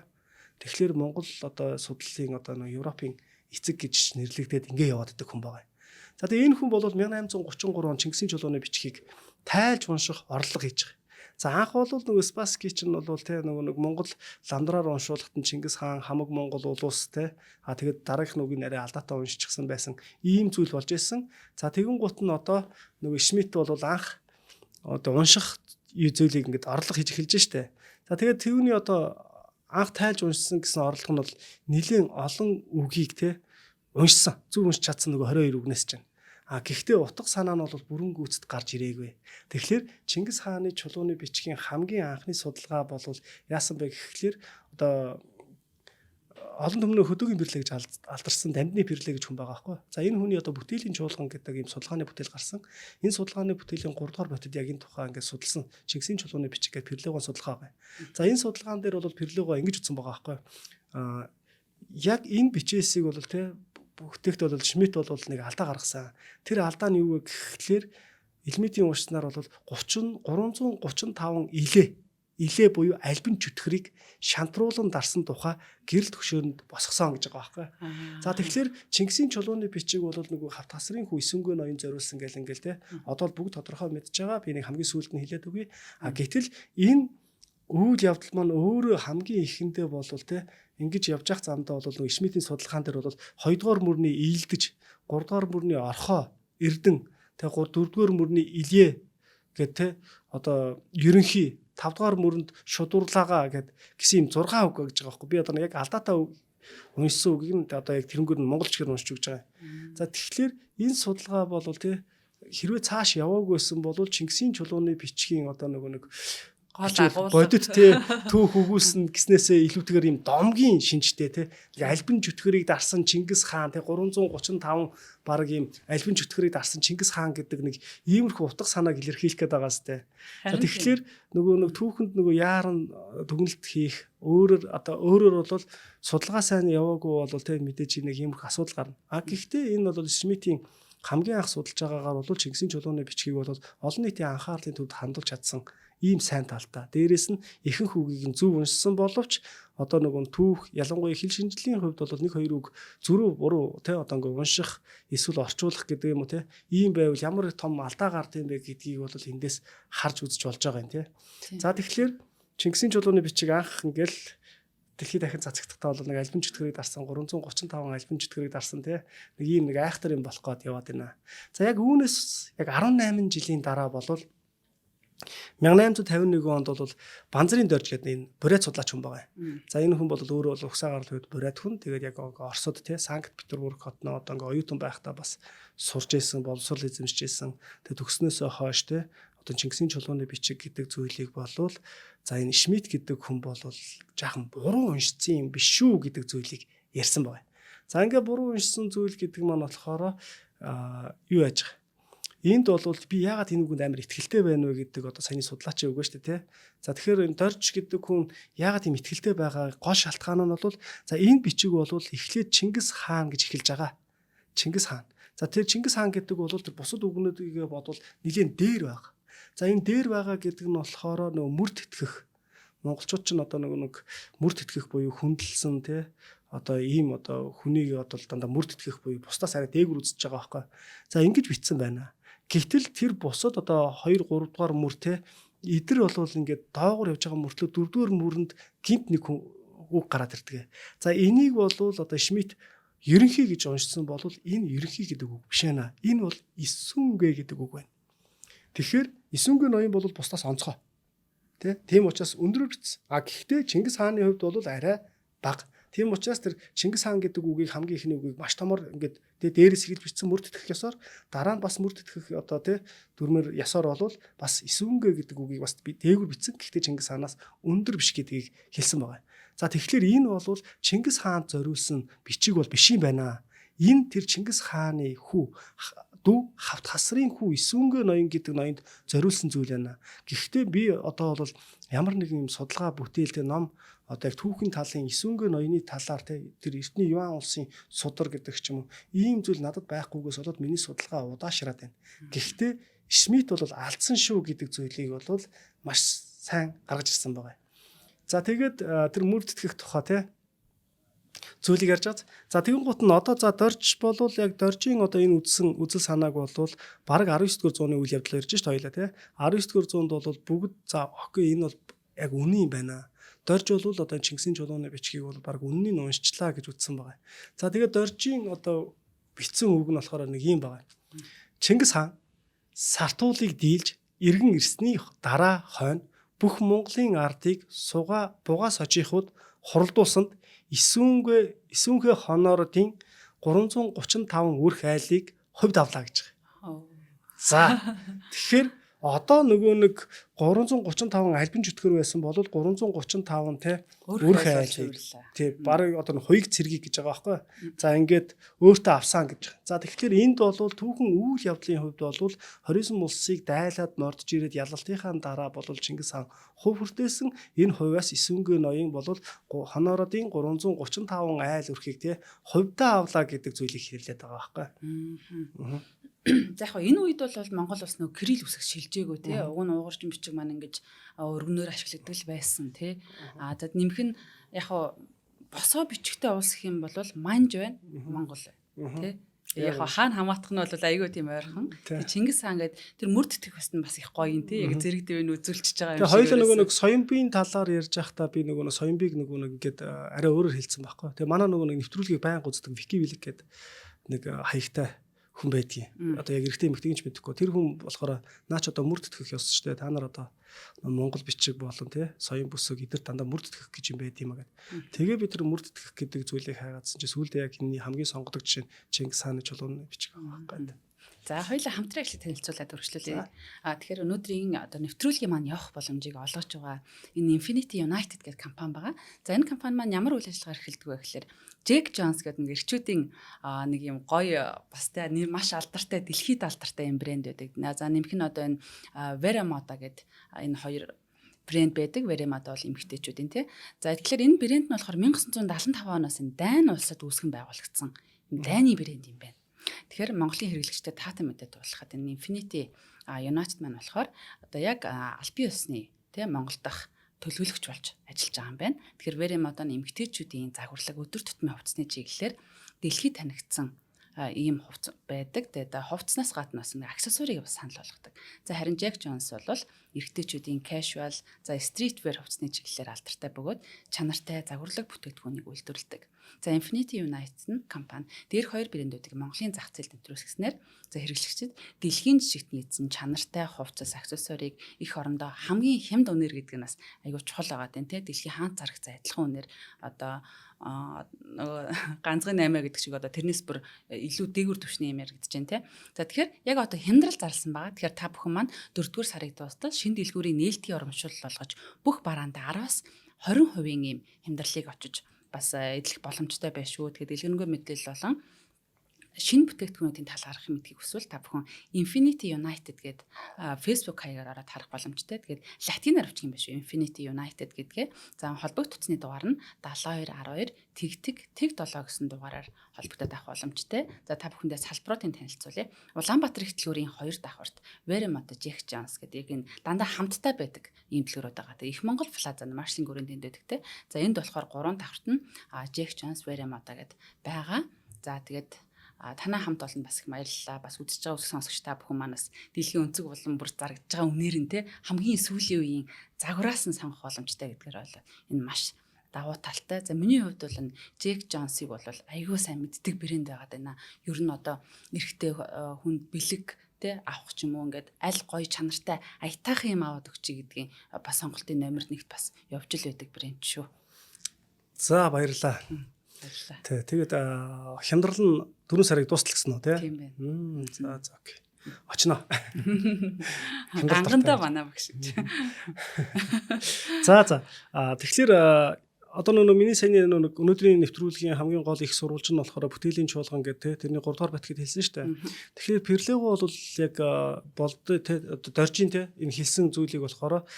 Тэгэхээр Монгол одоо судлалын одоо нөгөө Европын эцэг гэж нэрлэгдээд ингээ яваад идэг хүн байгаа. За тэгээ энэ хүн бол 1833 он Чингисийн чулууны бичгийг тайлж унших орлого хийж байгаа. За анх бол нөгөө Спасский чинь бол те нөгөө нэг Монгол ламдраар уншуулахад нь Чингис хаан хамаг Монгол улус те а тэгээд дараагийнх нь үгийг арай алдаатай уншчихсан байсан ийм зүйл болж исэн. За тэгэн гут нь одоо нөгөө Шмидт бол анх одоо унших зүйлийг ингээд орлого хийж эхэлж штэ. За тэгээд түүний одоо анх тайлж уншсан гэсэн орлого нь бол нэлээд олон үгийг те уншсан. Зөв уншиж чадсан нөгөө 22 үгнээс чинь. А гэхдээ утга санаа нь бол бүрэн гүйцэд гарч ирээгүй. Тэгэхээр Чингис хааны чулууны бичгийн хамгийн анхны судалгаа бол яасан бэ гэхлээр одоо Олон түмний хөдөөгийн Перле гэж алдарсан Дамдины Перле гэж хүн байгаа байхгүй. За, энэ хүний одоо бүтээлийн чуулган гэдэг ийм судалгааны бүтээл гарсан. Энэ судалгааны бүтээлийн 3 дугаар бодит яг энэ тухай ингээд судалсан. Чингисийн чуулганы бичиг гэдэг Перлегон судалгаа байгаа. За, энэ судалгаан дээр бол Перлего ингэж утсан байгаа байхгүй. Яг энэ бичээсийг бол те бүтээгт бол Шмидт бол нэг алдаа гаргасан. Тэр алдаа нь юу вэ гэхлээр Элмитийн уншсанаар бол 30 335 илээ буюу альбин чөтгөрийг шантруулан дарсан тухай гэрэл төгшөөнд босгосон гэж байгаа байхгүй. За, тэгэхээр Чингисийн чулууны бичиг бол нөгөө хавт хасрын хүү Эсэнгөө ноён зориулсан гэл ингээл те. Одоо л бүгд тодорхой мэдж байгаа. Би нэг хамгийн сүүлд нь хэлээд өгье. А гэтэл энэ үйл явдал маань өөрөө хамгийн ихэндээ болвол те ингэж явж явах замдаа бол нөгөө Шмидтийн судалгаан дээр бол 2 дугаар мөрний ийЛдэж, 3 дугаар мөрний орхоо эрдэн, тэг 3 4 дугаар мөрний илье гэт те одоо ерөнхий, 5 дугаар мөрөнд шудуурлаагаа гэд гэсэн юм 6 үг гэж байгаа байхгүй. Би одоо яг алдаатай уншсан үгийг нь одоо яг тэрнгээр нь монголчгээр уншиж өгч байгаа. За, тэгэхээр энэ судалгаа бол те хэрвээ цааш яваагүй байсан бол Чингисийн чулууны бичгийн одоо нөгөө нэг гол агуулга бодит те түүх өгүүлсэн гэснээсээ илүүтэйгээр ийм домгийн шинжтэй те альбин чөтгөрийг дарсан Чингис хаан те 335 баг ийм альбин чөтгөрийг дарсан Чингис хаан гэдэг нэг иймэрхүү утга санааг илэрхийлэх гээд байгаа сте. За, тэгэхээр нөгөө нэг түүхэнд нөгөө яаран дүгнэлт хийх өөрөөр одоо өөрөөр бол судалгаа сайн яваагүй бол те мэдээж нэг иймэрхүү асуудал гарна. А гэхдээ энэ бол Шмидтийн хамгийн анх судалж байгаагаар бол Чингисийн чулууны бичгийг бол олон нийтийн анхаарлын төвд хандуулж чадсан ийм сайн талтай. Дээрээс нь ихэнх үгийг нь зөв уншсан боловч одоо нөгөө түүх, ялангуяа хэл шинжилгээний хувьд бол нэг хоёр үг зөрүү буруу те одоо ингээ унших эсвэл орчуулах гэдэг юм уу те ийм байвал ямар том алдаа гард юм бэ гэдгийг бол эндээс харж үзэж болж байгаа юм те. За, тэгэхээр Чингисийн чулууны бичиг анх ингээл дэлхийд дахин цацагдахдаа бол нэг альбин чөтгөрийг дарсан, 335 альбин чөтгөрийг дарсан те нэг ийм нэг айхтар юм болох гээд яваад байна. За, яг үүнээс яг 18 жилийн дараа болвол 1851 онд бол Банзрын Дорж гэдэг энэ бурят судлаач хүн байгаа. За, энэ хүн бол өөрөө бол угсаа гарал үед бурят хүн. Тэгээд яг Оросод те Санкт Петербург хотноо одоо ингээ оюутан байхдаа бас сурж исэн, боловсрол эзэмшиж исэн. Тэгээд төгснөөсөө хойш те одоо Чингисийн чулууны бичиг гэдэг зүйлийг болвол за энэ Шмидт гэдэг хүн бол жаахан буруу уншсан юм биш шүү гэдэг зүйлийг ярьсан байна. За, ингээ буруу уншсан зүйл гэдэг маань болохоор юу яаж байгаа. Энд бол би яагаад энэ үгэнд амар итгэлтэй байна вэ гэдэг одоо саяны судлаачийн үг ба шүү дээ, тий. За, тэгэхээр энэ Дорж гэдэг хүн яагаад ийм итгэлтэй байгаа гол шалтгаан нь бол за энэ бичиг бол эхлээд Чингис хаан гэж эхэлж байгаа. Чингис хаан. За, тэр Чингис хаан гэдэг бол тэр бусад үгнүүдийг бодвол нэлээд дээр байгаа. За, энэ дээр байгаа гэдэг нь болохоор нөгөө мөр тэтгэх, монголчууд ч одоо нөгөө нэг мөр тэтгэх буюу хүндэлсэн тий одоо ийм одоо хүнийг одоо дандаа мөр тэтгэх буюу бусдаас арай дээгүр үзэж байгаа байхгүй. За, ингэж бичсэн байна. Гэтэл тэр бусад одоо 2 3 дугаар мөр те эдэр болвол ингээд доогуур явж байгаа мөртлөө 4 дугаар мөрөнд гинт нэг үг гараад ирдэг. За, энийг болвол одоо Шмидт ерөнхий гэж уншсан бол энэ ерөнхий гэдэг үг биш ээ. Энэ бол Исүнгэ гэдэг үг байна. Тэгэхээр Исүнгэ ноён бол бусдаас онцгой. Тэ? Тийм учраас өндрөөр бичсэн. А гэхдээ Чингис хааны хувьд бол арай бага. Тийм учраас тэр Чингис хаан гэдэг үгийг, хамгийн эхний үгийг маш томор ингээд тэ дээрээс эхэлж бичсэн мөр тэтгэх ёсоор, дараа нь бас мөр тэтгэх одоо тэ дүрмээр ясоор болвол бас Исүнгэ гэдэг үгийг бас би дээгүр бичсэн. Гэхдээ Чингис хаанаас өндөр биш гэдгийг хэлсэн байгаа. За, тэгэхээр энэ бол Чингис хаанд зориулсан бичиг бол биш юм байна. Энэ тэр Чингис хааны хүү дүү хавт хасрын хүү Исүнгэ ноён гэдэг ноёнд зориулсан зүйл байна. Гэхдээ би одоо бол ямар нэгэн юм судалгаа бүтээлтэй ном одоо яг түүхийн талын Исүнгэ ноёны талаар те тэр эртний Юан улсын судар гэдэг ч юм уу ийм зүйл надад байхгүйгээс болоод миний судалгаа удаашраад байна. Гэхдээ Шмидт бол алдсан шүү гэдэг зүйлийг бол маш сайн гаргаж ирсэн байгаа. За, тэгээд тэр мөр тэтгэх тухай те зүйлийг ярьж байгаа. За, тэгэн гут нь одоо за Дорж болвол яг Доржийн одоо энэ үзсэн үзэл санааг болвол бараг 19 дугаар зууны үйл явдал ярьж шít хоёлаа тий. 19 дугаар зуунд бол бүгд за окей, энэ бол яг үнэн юм байна. Дорж бол одоо Чингисийн чулууны бичгийг бол бараг үннийг уншчлаа гэж үзсэн байгаа. За, тэгээд Доржийн одоо бичсэн үг нь болохоор нэг юм байгаа. Чингис хаан Сартуулыг дийлж эргэн ирсний дараа хойно бүх Монголын ардыг суга бугаа сожихуд хуралдуулсанд Исүнхэ хонородын 335 өрх айлыг хувьд авлаа гэж байгаа. За, тэгэхээр Одоо нөгөө нэг 335 альбин чөтгөр байсан бол 335 те өрх айлыг тий бараг одоо хуйг цэргийг гэж байгаа байхгүй. За ингээд өөртөө авсан гэж. За тэгэхээр энд бол түүхэн үйл явдлын хувьд бол 29 улсыг дайлаад мордож ирээд ялалтынхаа дараа бол Чингис хаан хувь хүртээсэн энэ хувиас Эсвэнгэ ноён бол Хонородын 335 айл өрхийг тий хувьдаа авлаа гэдэг зүйлийг хэрэглээд байгаа байхгүй. За яг энэ үед бол Монгол улс нөгөө кирилл үсэг шилжээгүү тий. Уг нь уугарчин бичиг маань ингэж өргөнөөр ашигладаг л байсан тий. А за нэмэх нь яг босоо бичгтэй улс гэх юм бол манж байна, Монгол байна тий. Яг хаана хамаатах нь бол айгүй тийм ойрхон. Чингис хаан гээд тэр мөр тэтгэх бас нь бас их гоё юм тий. Яг зэрэг дэвэн үзүүлчихэж байгаа юм шиг. Хоёулаа нөгөө нэг Соёнбийн талаар ярьж байхдаа би нөгөө нэг Соёнбийг нөгөө нэг ингээд арай өөрөөр хэлсэн байхгүй. Тэгээ манай нөгөө нэг нэвтрүүлгийг байнга үздэг Вики Вилик гээд нэг хаягтай хүн байдгийн. Одоо яг эрэгтэй эмэгтэйг ч мэдэхгүй. Тэр хүн болохоор наа ч одоо мөр тэтгэх ёс шүү дээ. Та нар одоо Монгол бичиг болон тий соён бүсэг эдэр дандаа мөр тэтгэх гэж юм байд юм а гэд. Тэгээ бид тэр мөр тэтгэх гэдэг зүйлийг хайгаадсан чи сүүлдээ яг энэний хамгийн сонгодог жишээ нь Чингис хааны чулууны бичиг байгаа байхгүй. За хоёулаа хамтран ажлыг танилцуулаад үргэлжлүүлье. А тэгэхээр өнөөдрийн одоо нэвтрүүлгийн маань явах боломжийг олгож байгаа энэ Infinity United гэдэг компани байгаа. За энэ компани маань ямар үйл ажиллагаа эрхэлдэг вэ гэхээр Jack Jones гэдэг нэг эрчүүдийн нэг юм гоё бас тэ нэр маш алдартай, дэлхийд алдартай юм брэнд байдаг. За нэмэх нь одоо энэ Vera Moda гэдэг энэ хоёр брэнд байдаг. Vera Moda бол эмэгтэйчүүдийн тий. За тэгэхээр энэ брэнд нь болохоор 1975 оноос энэ Дани улсад үүсгэн байгуулагдсан дайны брэнд юм байна. Тэгэхээр Монголын хэрэглэгчдэд таатай мэдээ дуулахад энэ Infinity United маань болохоор одоо яг албан ёсны тий Монгол дахь төлөөлөгч болж ажиллаж байгаа юм байна. Тэгэхээр Vera Moda нь эмэгтэйчүүдийн загварлаг өдөр тутмын хувцсны чиглэлээр дэлхийд танигдсан ийм хувцас байдаг. Тэгээд хувцснаас гадна бас нэг аксессуарыг бас санал болгодог. За харин Jack Jones бол эрэгтэйчүүдийн casual, за streetwear хувцсны чиглэлээр алдартай бөгөөд чанартай загварлаг бүтээгдэхүүнийг үйлдвэрлэдэг. За Infinity United нь компани дээрх хоёр брэндүүдийг Монголын зах зээлд нэвтрүүлгэснээр за хэрэглэгчид дэлхийн жишгт нийцсэн чанартай хувцас, аксессуарыг эх орондоо хамгийн хямд үнээр гэдэг нь бас айгүй чухал байгаа даа тий. Дэлхийн хаант зарагцаа адилхан үнээр одоо нөгөө ганцхан 8 гэдэг шиг одоо тэрнээс бүр илүү дээгүүр түвшний юм яригдаж байна те. За тэгэхээр яг одоо хямдрал зарласан байгаа. Тэгэхээр та бүхэн маань 4-р сарыг дуустал шинэ дэлгүүрийн нээлтийн урамшуулал болгож бүх бараандаа 10-аас 20% ийм хямдралыг очиж бас эдлэх боломжтой байх шүү. Тэгэхээр дэлгэрэнгүй мэдээлэл болон шинэ бүтээгдэхүүнүүдийн талаарх мэдгийг хүсвэл та бүхэн Infinity United гээд Facebook хаягаар ороод харах боломжтой. Тэгээд латинаар бичих юм байна шүү. Infinity United гэдгээ. За холбогд утасны дугаар нь 72 12 тэгтэг тэг 7 гэсэн дугаараар холбогдоод авах боломжтой. За та бүхэндээ салбаруудын танилцуулъя. Улаанбаатар их дэлгүүрийн 2 давхарт Vera Moda Jack Jones гэдэг яг энэ дандаа хамттай байдаг ийм дэлгүүрүүд байгаа. Тэгээ Их Монгол Плаза Маршалын гүрэн тэнд байдаг те. За энд болохоор 3 давхарт нь Jack Jones Vera Moda гэд байгаа. За тэгээд танай хамт олон бас их баярлалаа. Бас үзэж байгаа үзэх сонсогч та бүхэн маань бас дэлхийн өнцөг болон бүр зарагдж байгаа үнээр нь те хамгийн сүүлийн үеийн загвараас нь сонгох боломжтой гэдгээр бол энэ маш давуу талтай. За миний хувьд бол энэ Jack Jones-ыг бол айгүй сайн мэддэг брэнд байгаад байна. Ер нь одоо эрэгтэй хүнд бэлэг те авах ч юм уу ингээд аль гоё чанартай аятайхан юм аваад өгчий гэдгийн бас сонголтын номер 1-т бас явж л байдаг брэнд шүү. За баярлалаа. Баярлалаа. Тэ тэгээд хямдрал нь 4 сарыг дуустал гэсэн үү те? Тийм байна. За за окей. Очно. Гангандаа банаа багш. За за. Тэгэхээр одоо нөгөө миний саяны нөгөө өнөөдрийн нэвтрүүлгийн хамгийн гол их сурвалж нь болохоор бүтээлийн чуулган гэдэг те тэрний 3 дугаар батгид хэлсэн шүү дээ. Тэгэхээр Перлего бол яг болд те одоо доржийн те энэ хэлсэн зүйлийг болохоор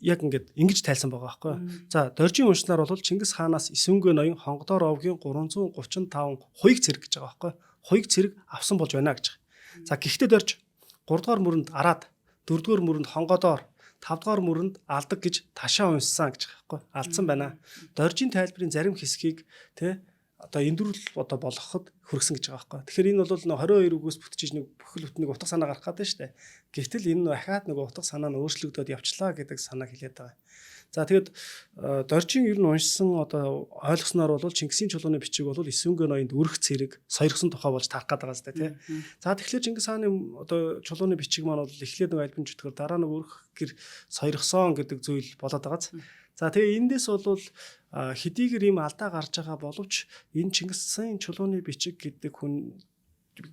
яг ингээд ингэж тайлсан байгаа байхгүй. За доржийн уншнаар бол Чингис хаанаас Эсвэнгэ ноён Хонгодоор овгийн 335 хуйг цэрэг гэж байгаа байхгүй. Хуйг цэрэг авсан болж байна гэж. За гэхдээ дорж 3 дугаар мөрөнд араад 4 дугаар мөрөнд Хонгодоор 5 дугаар мөрөнд алдаг гэж ташаа уншсан гэж байгаа байхгүй. Алдсан байна. Доржийн тайлбарын зарим хэсгийг тэ одоо эндүрэл одоо болгоход хүргэсэн гэж байгаа байхгүй. Тэгэхээр энэ бол 22 үгээс бүтчихэж нэг бүхэл бүтэн нэг утга санаа гарах гэдэг шүү дээ. Гэвтэл энэ ахаад нэг утга санаа нь өөрчлөгдөд явчлаа гэдэг санааг хэлээд байгаа. За тэгэд Доржийн ер нь уншсан одоо ойлгосноор бол Чингисийн чулууны бичиг бол Эсвэнгэ ноёнд өрх цэрэг сойрхсон тухай болж таарах гээд байгаа зү тий. За тэгэхээр Чингис хааны одоо чулууны бичиг маань бол эхлээд нэг альбин чөтгөр дараа нэг өрх гэр сойрхсон гэдэг зүйл болоод байгаа з. За тэгээ эндээс бол хэдийгээр ийм алдаа гарч байгаа боловч энэ Чингисийн чулууны бичиг гэдэг хүн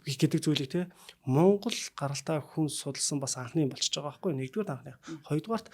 гэдэг зүйлийг те Монгол гаралтай хүн судалсан бас анхны юм болчихж байгаа байхгүй, нэгдүгээр анхны. Хоёрдугаарт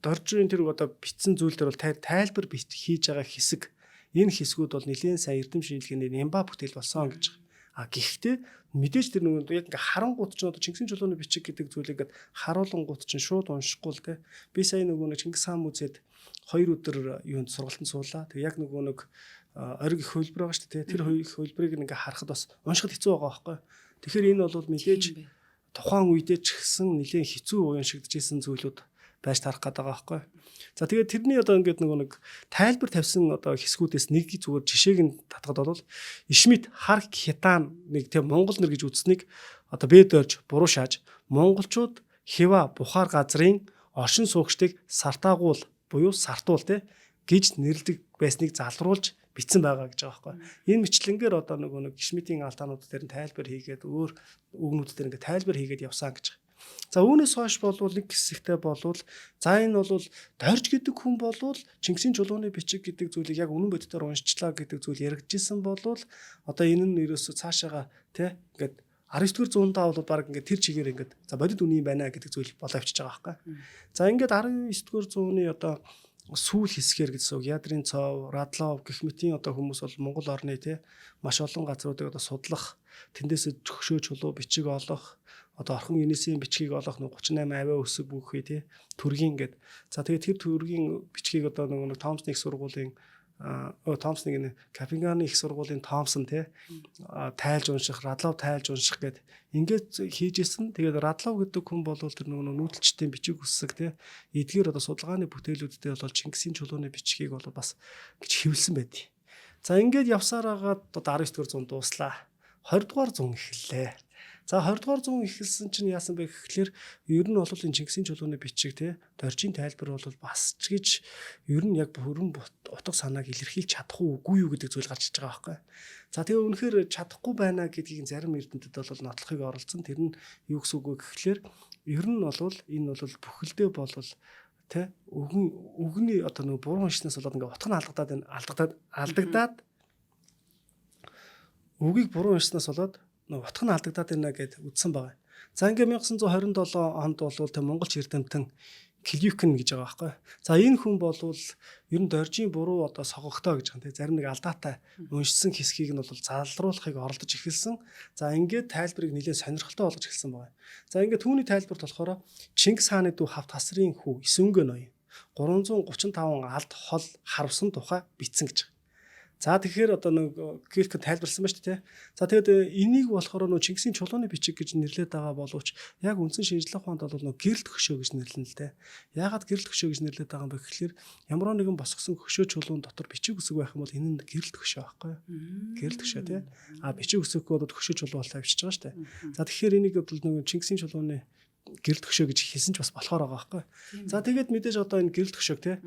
Доржийн тэр одоо бичсэн зүйл дээр бол тайлбар хийж байгаа хэсэг, энэ хэсгүүд бол нэлээд сайн эрдэм шинжилгээний нямба бүтээл болсон гэж. А гэхдээ мэдээж тэр нөгөө яг ингээ харангуут чинь одоо Чингисийн чулууны бичиг гэдэг зүйлийг ингээд харуулангуут чинь шууд уншихгүй л те. Би сая нөгөө нэг Чингис хаан музейд 2 өдөр юунд сургалтанд суулаа. Тэг яг нөгөө нэг ориг их хөлбөр байгаа шүү дээ. Тэр их хөлбөрийг ингээ харахад бас уншихад хэцүү байгаа байхгүй. Тэгэхээр энэ бол мэдээж тухайн үедээ ч гэсэн нэлээд хэцүү уншигдчихсэн зүйлүүд байж тарах гэдэг байгаа байхгүй. За тэгээд тэрний одоо ингээд нөгөө нэг тайлбар тавьсан одоо хэсгүүдээс нэг зүгээр жишээг нь татхад бол Ишмит хар хятан нэг тийм монгол нэр гэж үзснийг одоо бэд орж буруу шааж монголчууд Хива Бухар газрын оршин суугчдыг сартаагуул буюу сартуул те гэж нэрлэдэг байсныг залруулж бичсэн байгаа гэж байгаа байхгүй. Энэ мэтлэнгээр одоо нөгөө нэг Шмидтийн алдаанууд дээр нь тайлбар хийгээд өөр үгнүүд дээр ингээд тайлбар хийгээд явсан гэж. За үүнээс хойш болвол нэг хэсэгтээ болвол за энэ бол Дорж гэдэг хүн болвол Чингисийн чулууны бичиг гэдэг зүйлийг яг үнэн бодитоор уншчлаа гэдэг зүйл яригдчихсан болвол одоо энэ нь ерөөсө цаашаага тий ингээд 19-р зуундаа бол баг ингээд тэр чигээр ингээд за бодит үний юм байна гэдэг зүйл болоо авчиж байгаа байхгүй. За ингээд 19-р зууны одоо сүүл хэсгээр гэсэн үг Ядрын цов, Радлов гэх мэтийн одоо хүмүүс бол Монгол орны тий маш олон газруудыг одоо судлах, тэндээсээ чөгшөө чулуу бичиг олох, одоо Орхон Енесийн бичгийг олох 38 авиа өсөг бүхий тий төргийн гээд. За тэгээд тэр төргийн бичгийг одоо нөгөө нэг Томсны их сургуулийн Томсны гэнэ Капинганы их сургуулийн Томсон тий тайлж унших, Радлов тайлж унших гээд ингээд хийж исэн. Тэгээд Радлов гэдэг хүн бол тэр нөгөө нүүдэлчдийн бичиг үсэг тий эдгээр одоо судалгааны бүтээлүүдтэй бол Чингисийн чулууны бичгийг бол бас гэж хэвлсэн байдیں۔ За ингээд явсаар хагаад одоо 19 дугаар зуун дууслаа. 20 дугаар зуун эхэллээ. За 20 дугаар зуун эхэлсэн чинь яасан бэ гэхлээр ер нь бол энэ Чингисийн чулууны бичиг те Доржийн тайлбар бол бас ч гэж ер нь яг бүрэн утга санааг илэрхийлж чадах уу үгүй юу гэдэг зүйл гарч иж байгаа байхгүй. За тэгээ үнэхээр чадахгүй байна гэдгийг зарим эрдэмтэд бол нотлохыг оролцсон. Тэр нь юу гэсэн үг вэ гэхлээр ер нь бол энэ бол бүхэлдээ бол тэ үгэн үгний одоо нөгөө буруу уншснаас болоод ингээ утга нь алдагдаад байна. Алдагдаад үгийг буруу уншснаас болоод нөгөө утга нь алдагдаад байна гэд үзсэн байгаа. За ингээ 1927 онд бол тэ монголч эрдэмтэн Клюкен гэж байгаа байхгүй. За энэ хүн бол ер нь Доржийн буруу одоо согогтой гэж байгаа юм те. Зарим нэг алдаатай уншсан хэсгийг нь бол залруулахыг оролдож эхэлсэн. За ингээд тайлбарыг нэлээд сонирхолтой болгож эхэлсэн байгаа. За ингээд түүний тайлбарт болохоор Чингис хааны дүү Хавт хасрын хүү Эсүнгө ноён 335 алд хол харвсан тухай бичсэн гэж байгаа. За тэгэхээр одоо нэг Кирк тайлбарласан ба шүү дээ. За тэгээд энийг болохоор нөө Чингисийн чулууны бичиг гэж нэрлэдэг байгаа боловч яг үндсэн шинжлэх ухаанд бол нөө гэрэлт хөшөө гэж нэрлэнэ л дээ. Яагаад гэрэлт хөшөө гэж нэрлэдэг байгаа юм бэ гэхлээр ямар нэгэн босгосон хөшөө чулуун дотор бичиг үсэг байх юм бол энэ нь гэрэлт хөшөө байхгүй юу? Гэрэлт хөшөө тий. А бичиг үсэггүй бол хөшөө чулуу болоо авчиж байгаа шүү дээ. За тэгэхээр энийг бол нөгөө Чингисийн чулууны гэрэлт хөшөө гэж хэлсэн ч бас болохоор байгаа байхгүй. За тэгээд мэдээж одоо энэ гэрэлт хөшөөг тий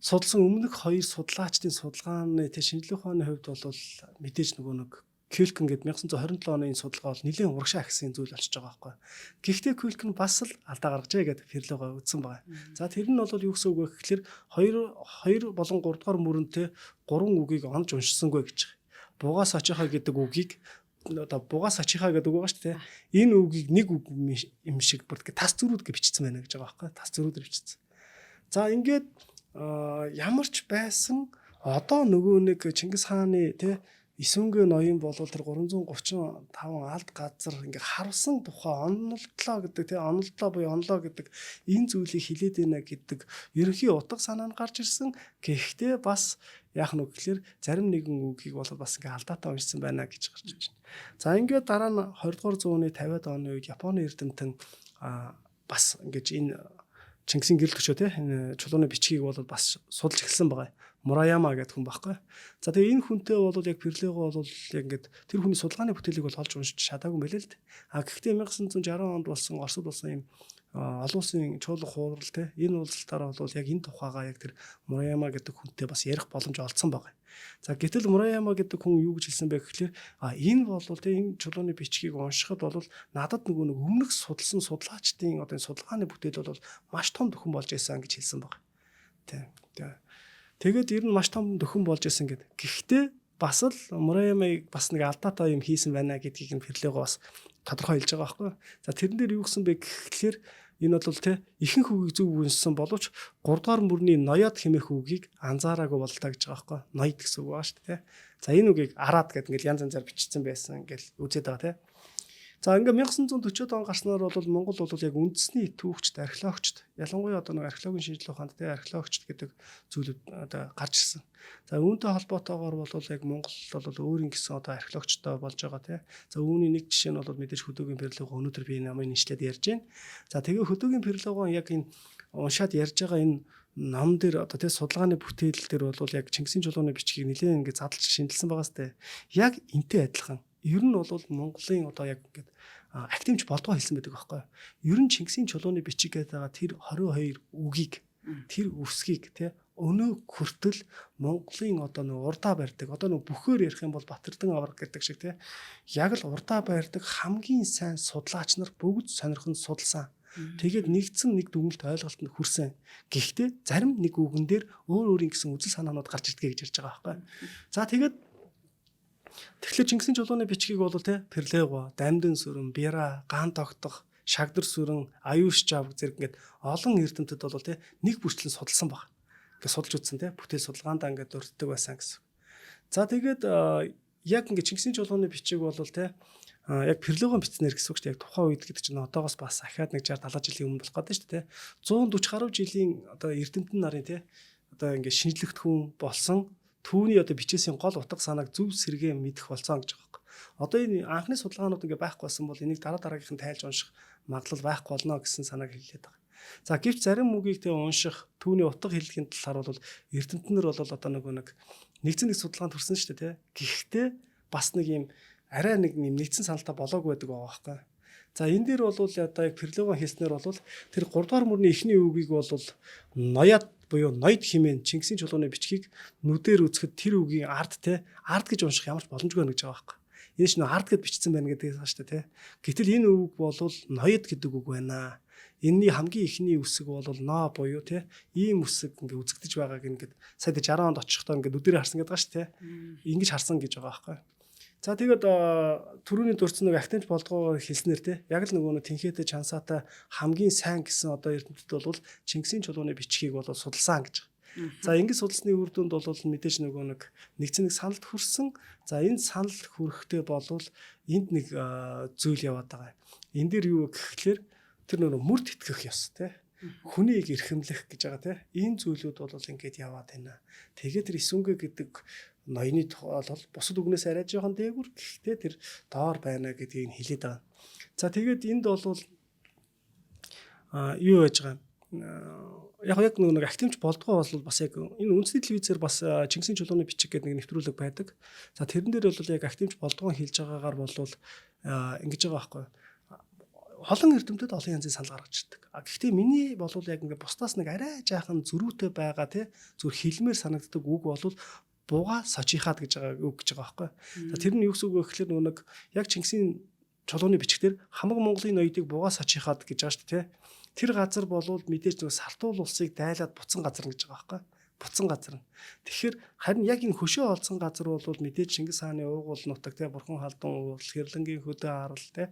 судалсан өмнөх хоёр судлаачдын судалгааны тэ шинжлэх ухааны хувьд бол мэдээж нөгөө нэг Кюлкен гээд 1927 оны энэ судалгаа бол нэлээд урагшаа ахисан зүйл болчихж байгаа байхгүй. Гэхдээ Кюлкен бас л алдаа гаргажээ гэдээ Ферлогоо үзсэн байгаа. За тэр нь бол юу гэсэн үг вэ гэхлээр 2 2 болон 3 дугаар мөрөнтэй гурван үгийг онж уншсангүй гэж байгаа. Бугаас очихоо гэдэг үгийг одоо бугаас очихаа гэдэг үг байгаа шүү дээ. Энэ үгийг нэг үг юм шиг бүр тас зөрүүд гэж бичсэн байна гэж байгаа байхгүй. Тас зөрүүдээр бичсэн. За ингээд ямар ч байсан одоо нөгөө нэг Чингис хааны тий Эсүнгэ ноён болвол тэр 335 алд газар ингээ харвсан тухай онолдлоо гэдэг тий онолдлоо буюу онлоо гэдэг энэ зүйлийг хилээд байна гэдэг ерөнхий утга санаа нь гарч ирсэн. Гэхдээ бас яах нь вэ гэхлээр зарим нэгэн үгийг бол бас ингээ алдаатай уншсан байна гэж гарч ирж байна. За ингээд дараа нь 20 дугаар зууны 50-ад оны үед Японы эрдэмтэн бас ингэж энэ Чингисийн гэрэл төчөө те энэ чулууны бичгийг бол бас судалж эхэлсэн байгаа. Мураяма гэдэг хүн байхгүй. За тэгээ энэ хүнтэй бол яг Перлего бол яг ингээд тэр хүний судалгааны бүтээлийг бол олж уншиж чадаагүй юм байл л дээ. А гэхдээ 1960 онд болсон Оросд болсон юм олон улсын чуулга хуурал те энэ уулзалтаараа бол яг энэ тухайгаа яг тэр Мураяма гэдэг хүнтэй бас ярих боломж олдсон байгаа. За гэтэл Мураяма гэдэг хүн юу гэж хэлсэн бэ гэхлээр а энэ бол те энэ чулууны бичгийг уншихад бол надад нөгөө нэг өмнөх судалсан судлаачдын одоо энэ судалгааны бүтээл бол маш том дөхөн болж исэн гэж хэлсэн баг. Тэ. Тэгээд ер нь маш том дөхөн болж исэн гэд. Гэхдээ Бас л Мураямыг бас нэг алдаатай юм хийсэн байна гэдгийг нь Перлего бас тодорхой хэлж байгаа байхгүй. За тэрэн дээр юу гэсэн бэ гэхлээр энэ бол те ихэнх үгийг зөв үнссэн боловч 3 дугаар мөрний ноёод хэмээх үгийг анзаараагүй боллоо гэж байгаа байхгүй. Ноёд гэсэн үг байгаа шүү дээ. За энэ үгийг араад гэдэг ингээл янз янзаар бичсэн байсан ингээл үзээд байгаа те. За ингээ 1940-од он гарснаар бол Монгол бол яг үндэсний түүхчд, археологчд, ялангуяа одоо нэг археологийн шинжилгээ ухаанд те археологчд гэдэг зүйлүүд одоо гарч ирсэн. За үүнтэй холбоотойгоор бол яг Монгол бол өөрийн гэсэн одоо археологчтой болж байгаа те. За үүний нэг жишээ нь бол мэдээж Хөдөөгийн Перлого, өнөөдөр би энэ намын нийслээд ярьж байна. За тэгээ Хөдөөгийн Перлого яг энэ уншаад ярьж байгаа энэ ном дээр одоо тий судалгааны бүтээл дээр бол яг Чингисийн чулууны бичгийг нэлээд ингээд задлж шинжилсэн байгаа сте. Яг энтэй адилхан. Ер нь бол Монголын одоо яг ингээд академич болдгоо хэлсэн байдаг байхгүй. Ер нь Чингисийн чулууны бичиг гэдэг байгаа тэр 22 үгийг, тэр үсгийг тий өнөө хүртэл Монголын одоо нэг урдаа барьдаг, одоо нэг бөхөөр ярих юм бол Батэрдэн авраг гэдэг шиг тий яг л урдаа барьдаг хамгийн сайн судлаач нар бүгд сонирхон судалсан. Тэгээд нэгдсэн нэг дүгнэлт ойлголтод хүрсэн. Гэхдээ зарим нэг үгэн дээр өөр өөрийн гэсэн үзэл санаанууд гарч ирдэг гэж ярьж байгаа байхгүй. За тэгээд тэгэхээр Чингисийн чулууны бичгийг бол те Перлего, Дамдын сүрэн, Бяра, Ган тогтох, Шагдар сүрэн, Аюуш жавг зэрэг ингээд олон эрдэмтэд бол те нэг бүрчлэн судалсан баг. Ингээд судалж үзсэн те бүтээл судалгаандаа ингээд дурддаг байсан гэсэн. За тэгээд яг ингээд Чингисийн чулууны бичиг бол те яг Перлогон бичснээр гэсэн үг шүү дээ. Яг тухайн үед гэдэг чинь одоогоос бас ахаад нэг 60 70 жилийн өмнө болох гэдэг шүү дээ. 140 гаруй жилийн одоо эрдэмтэн нарын те одоо ингээд шинжлэхтгүүн болсон түүний одоо бичээсийн гол утга санааг зөв сэргээ мэдэх болсон гэж байгаа юм. Одоо энэ анхны судалгаанууд ингээ байхгүй байсан бол энийг дараа дараагийнх нь тайлж унших магадлал байхгүй болно гэсэн санааг хэллээ байгаа. За гэвч зарим үгийг тэ унших түүний утга хэллэгийн талаар бол эрдэмтэн нар бол одоо нөгөө нэг нэгдсэн нэг судалгаанд хүрсэн шүү дээ тэ. Гэхдээ бас нэг юм арай нэг юм нэгдсэн саналтай болоогүй байдаг байгаа байхгүй. За энэ дээр бол одоо яг Перлогон хэлснээр бол тэр 3 дугаар мөрний эхний үгийг бол ноёод буюу ноёд хэмээн Чингисийн чулууны бичгийг нүдээр үзэхэд тэр үгийн ард те ард гэж унших ямар ч боломжгүй байна гэж байгаа байхгүй. Энэ ч нөө ард гэд бичсэн байна гэдэг байгаа шүү дээ те. Гэтэл энэ үг бол ноёд гэдэг үг байна. Энийний хамгийн эхний үсэг бол ноо буюу те ийм үсэг ингээ үзэгдэж байгааг ингээд сая 60 онд очихдоо ингээ нүдээр харсан гэдэг байгаа шүү дээ. Ингэж харсан гэж байгаа байхгүй. За тэгээд түрүүний дурдсан нэг академич болдгоо хэлснээр те яг л нөгөө нэг тэнхээтэй чансаатай хамгийн сайн гэсэн одоо эрдэмтэд бол Чингисийн чулууны бичгийг бол судалсан гэж. За ингэж судалсны үр дүнд бол мэдээж нөгөө нэг нэгдсэн нэг саналд хүрсэн. За энэ санал хүрэхтэй болвол энд нэг зүйл яваад байгаа. Энэ дээр юу гэхлээр тэр нөгөө мөрд итгэх ёс те хүнийг эрхэмлэх гэж байгаа те энэ зүйлүүд бол ингээд яваад байна. Тэгээд тэр Исүнгэ гэдэг ноёны тухай бол бусад үгнээс арай жоохон дээгүр, гэхдээ тэр доор байна гэдгийг нь хэлээд байгаа. За тэгээд энд бол юу яаж байгаа яг яг нэг академич болдгоо бол бас яг энэ үндэсний телевизээр бас Чингисийн чулууны бичиг гэдэг нэг нэвтрүүлэг байдаг. За тэрэн дээр бол яг академич болдгоо хэлж байгаагаар бол ингэж байгаа байхгүй. Олон эрдэмтэд олон янзын санал гаргаж ирдэг. А гэхдээ миний бол яг ингээ бусдаас нэг арай жаахан зөрүүтэй байгаа тий зүр хэлмээр санагддаг үг бол буга сочихад гэж байгаа үг гэж байгаа байхгүй. За тэр нь юу гэсэн үг вэ гэхлээр нөгөө нэг яг Чингисийн чулууны бичгтэр хамаг Монголын ноёдыг буга сочихад гэж байгаа шүү дээ тий. Тэр газар болвол мэдээж нөгөө сартуул улсыг дайлаад буцсан газар гэж байгаа байхгүй. Буцсан газар нь. Тэгэхээр харин яг энэ хөшөө олцсон газар бол мэдээж Чингис хааны уугуул нутаг тий Бурхан халдун уугуул, Хэрлэнгийн хөдөө арал тий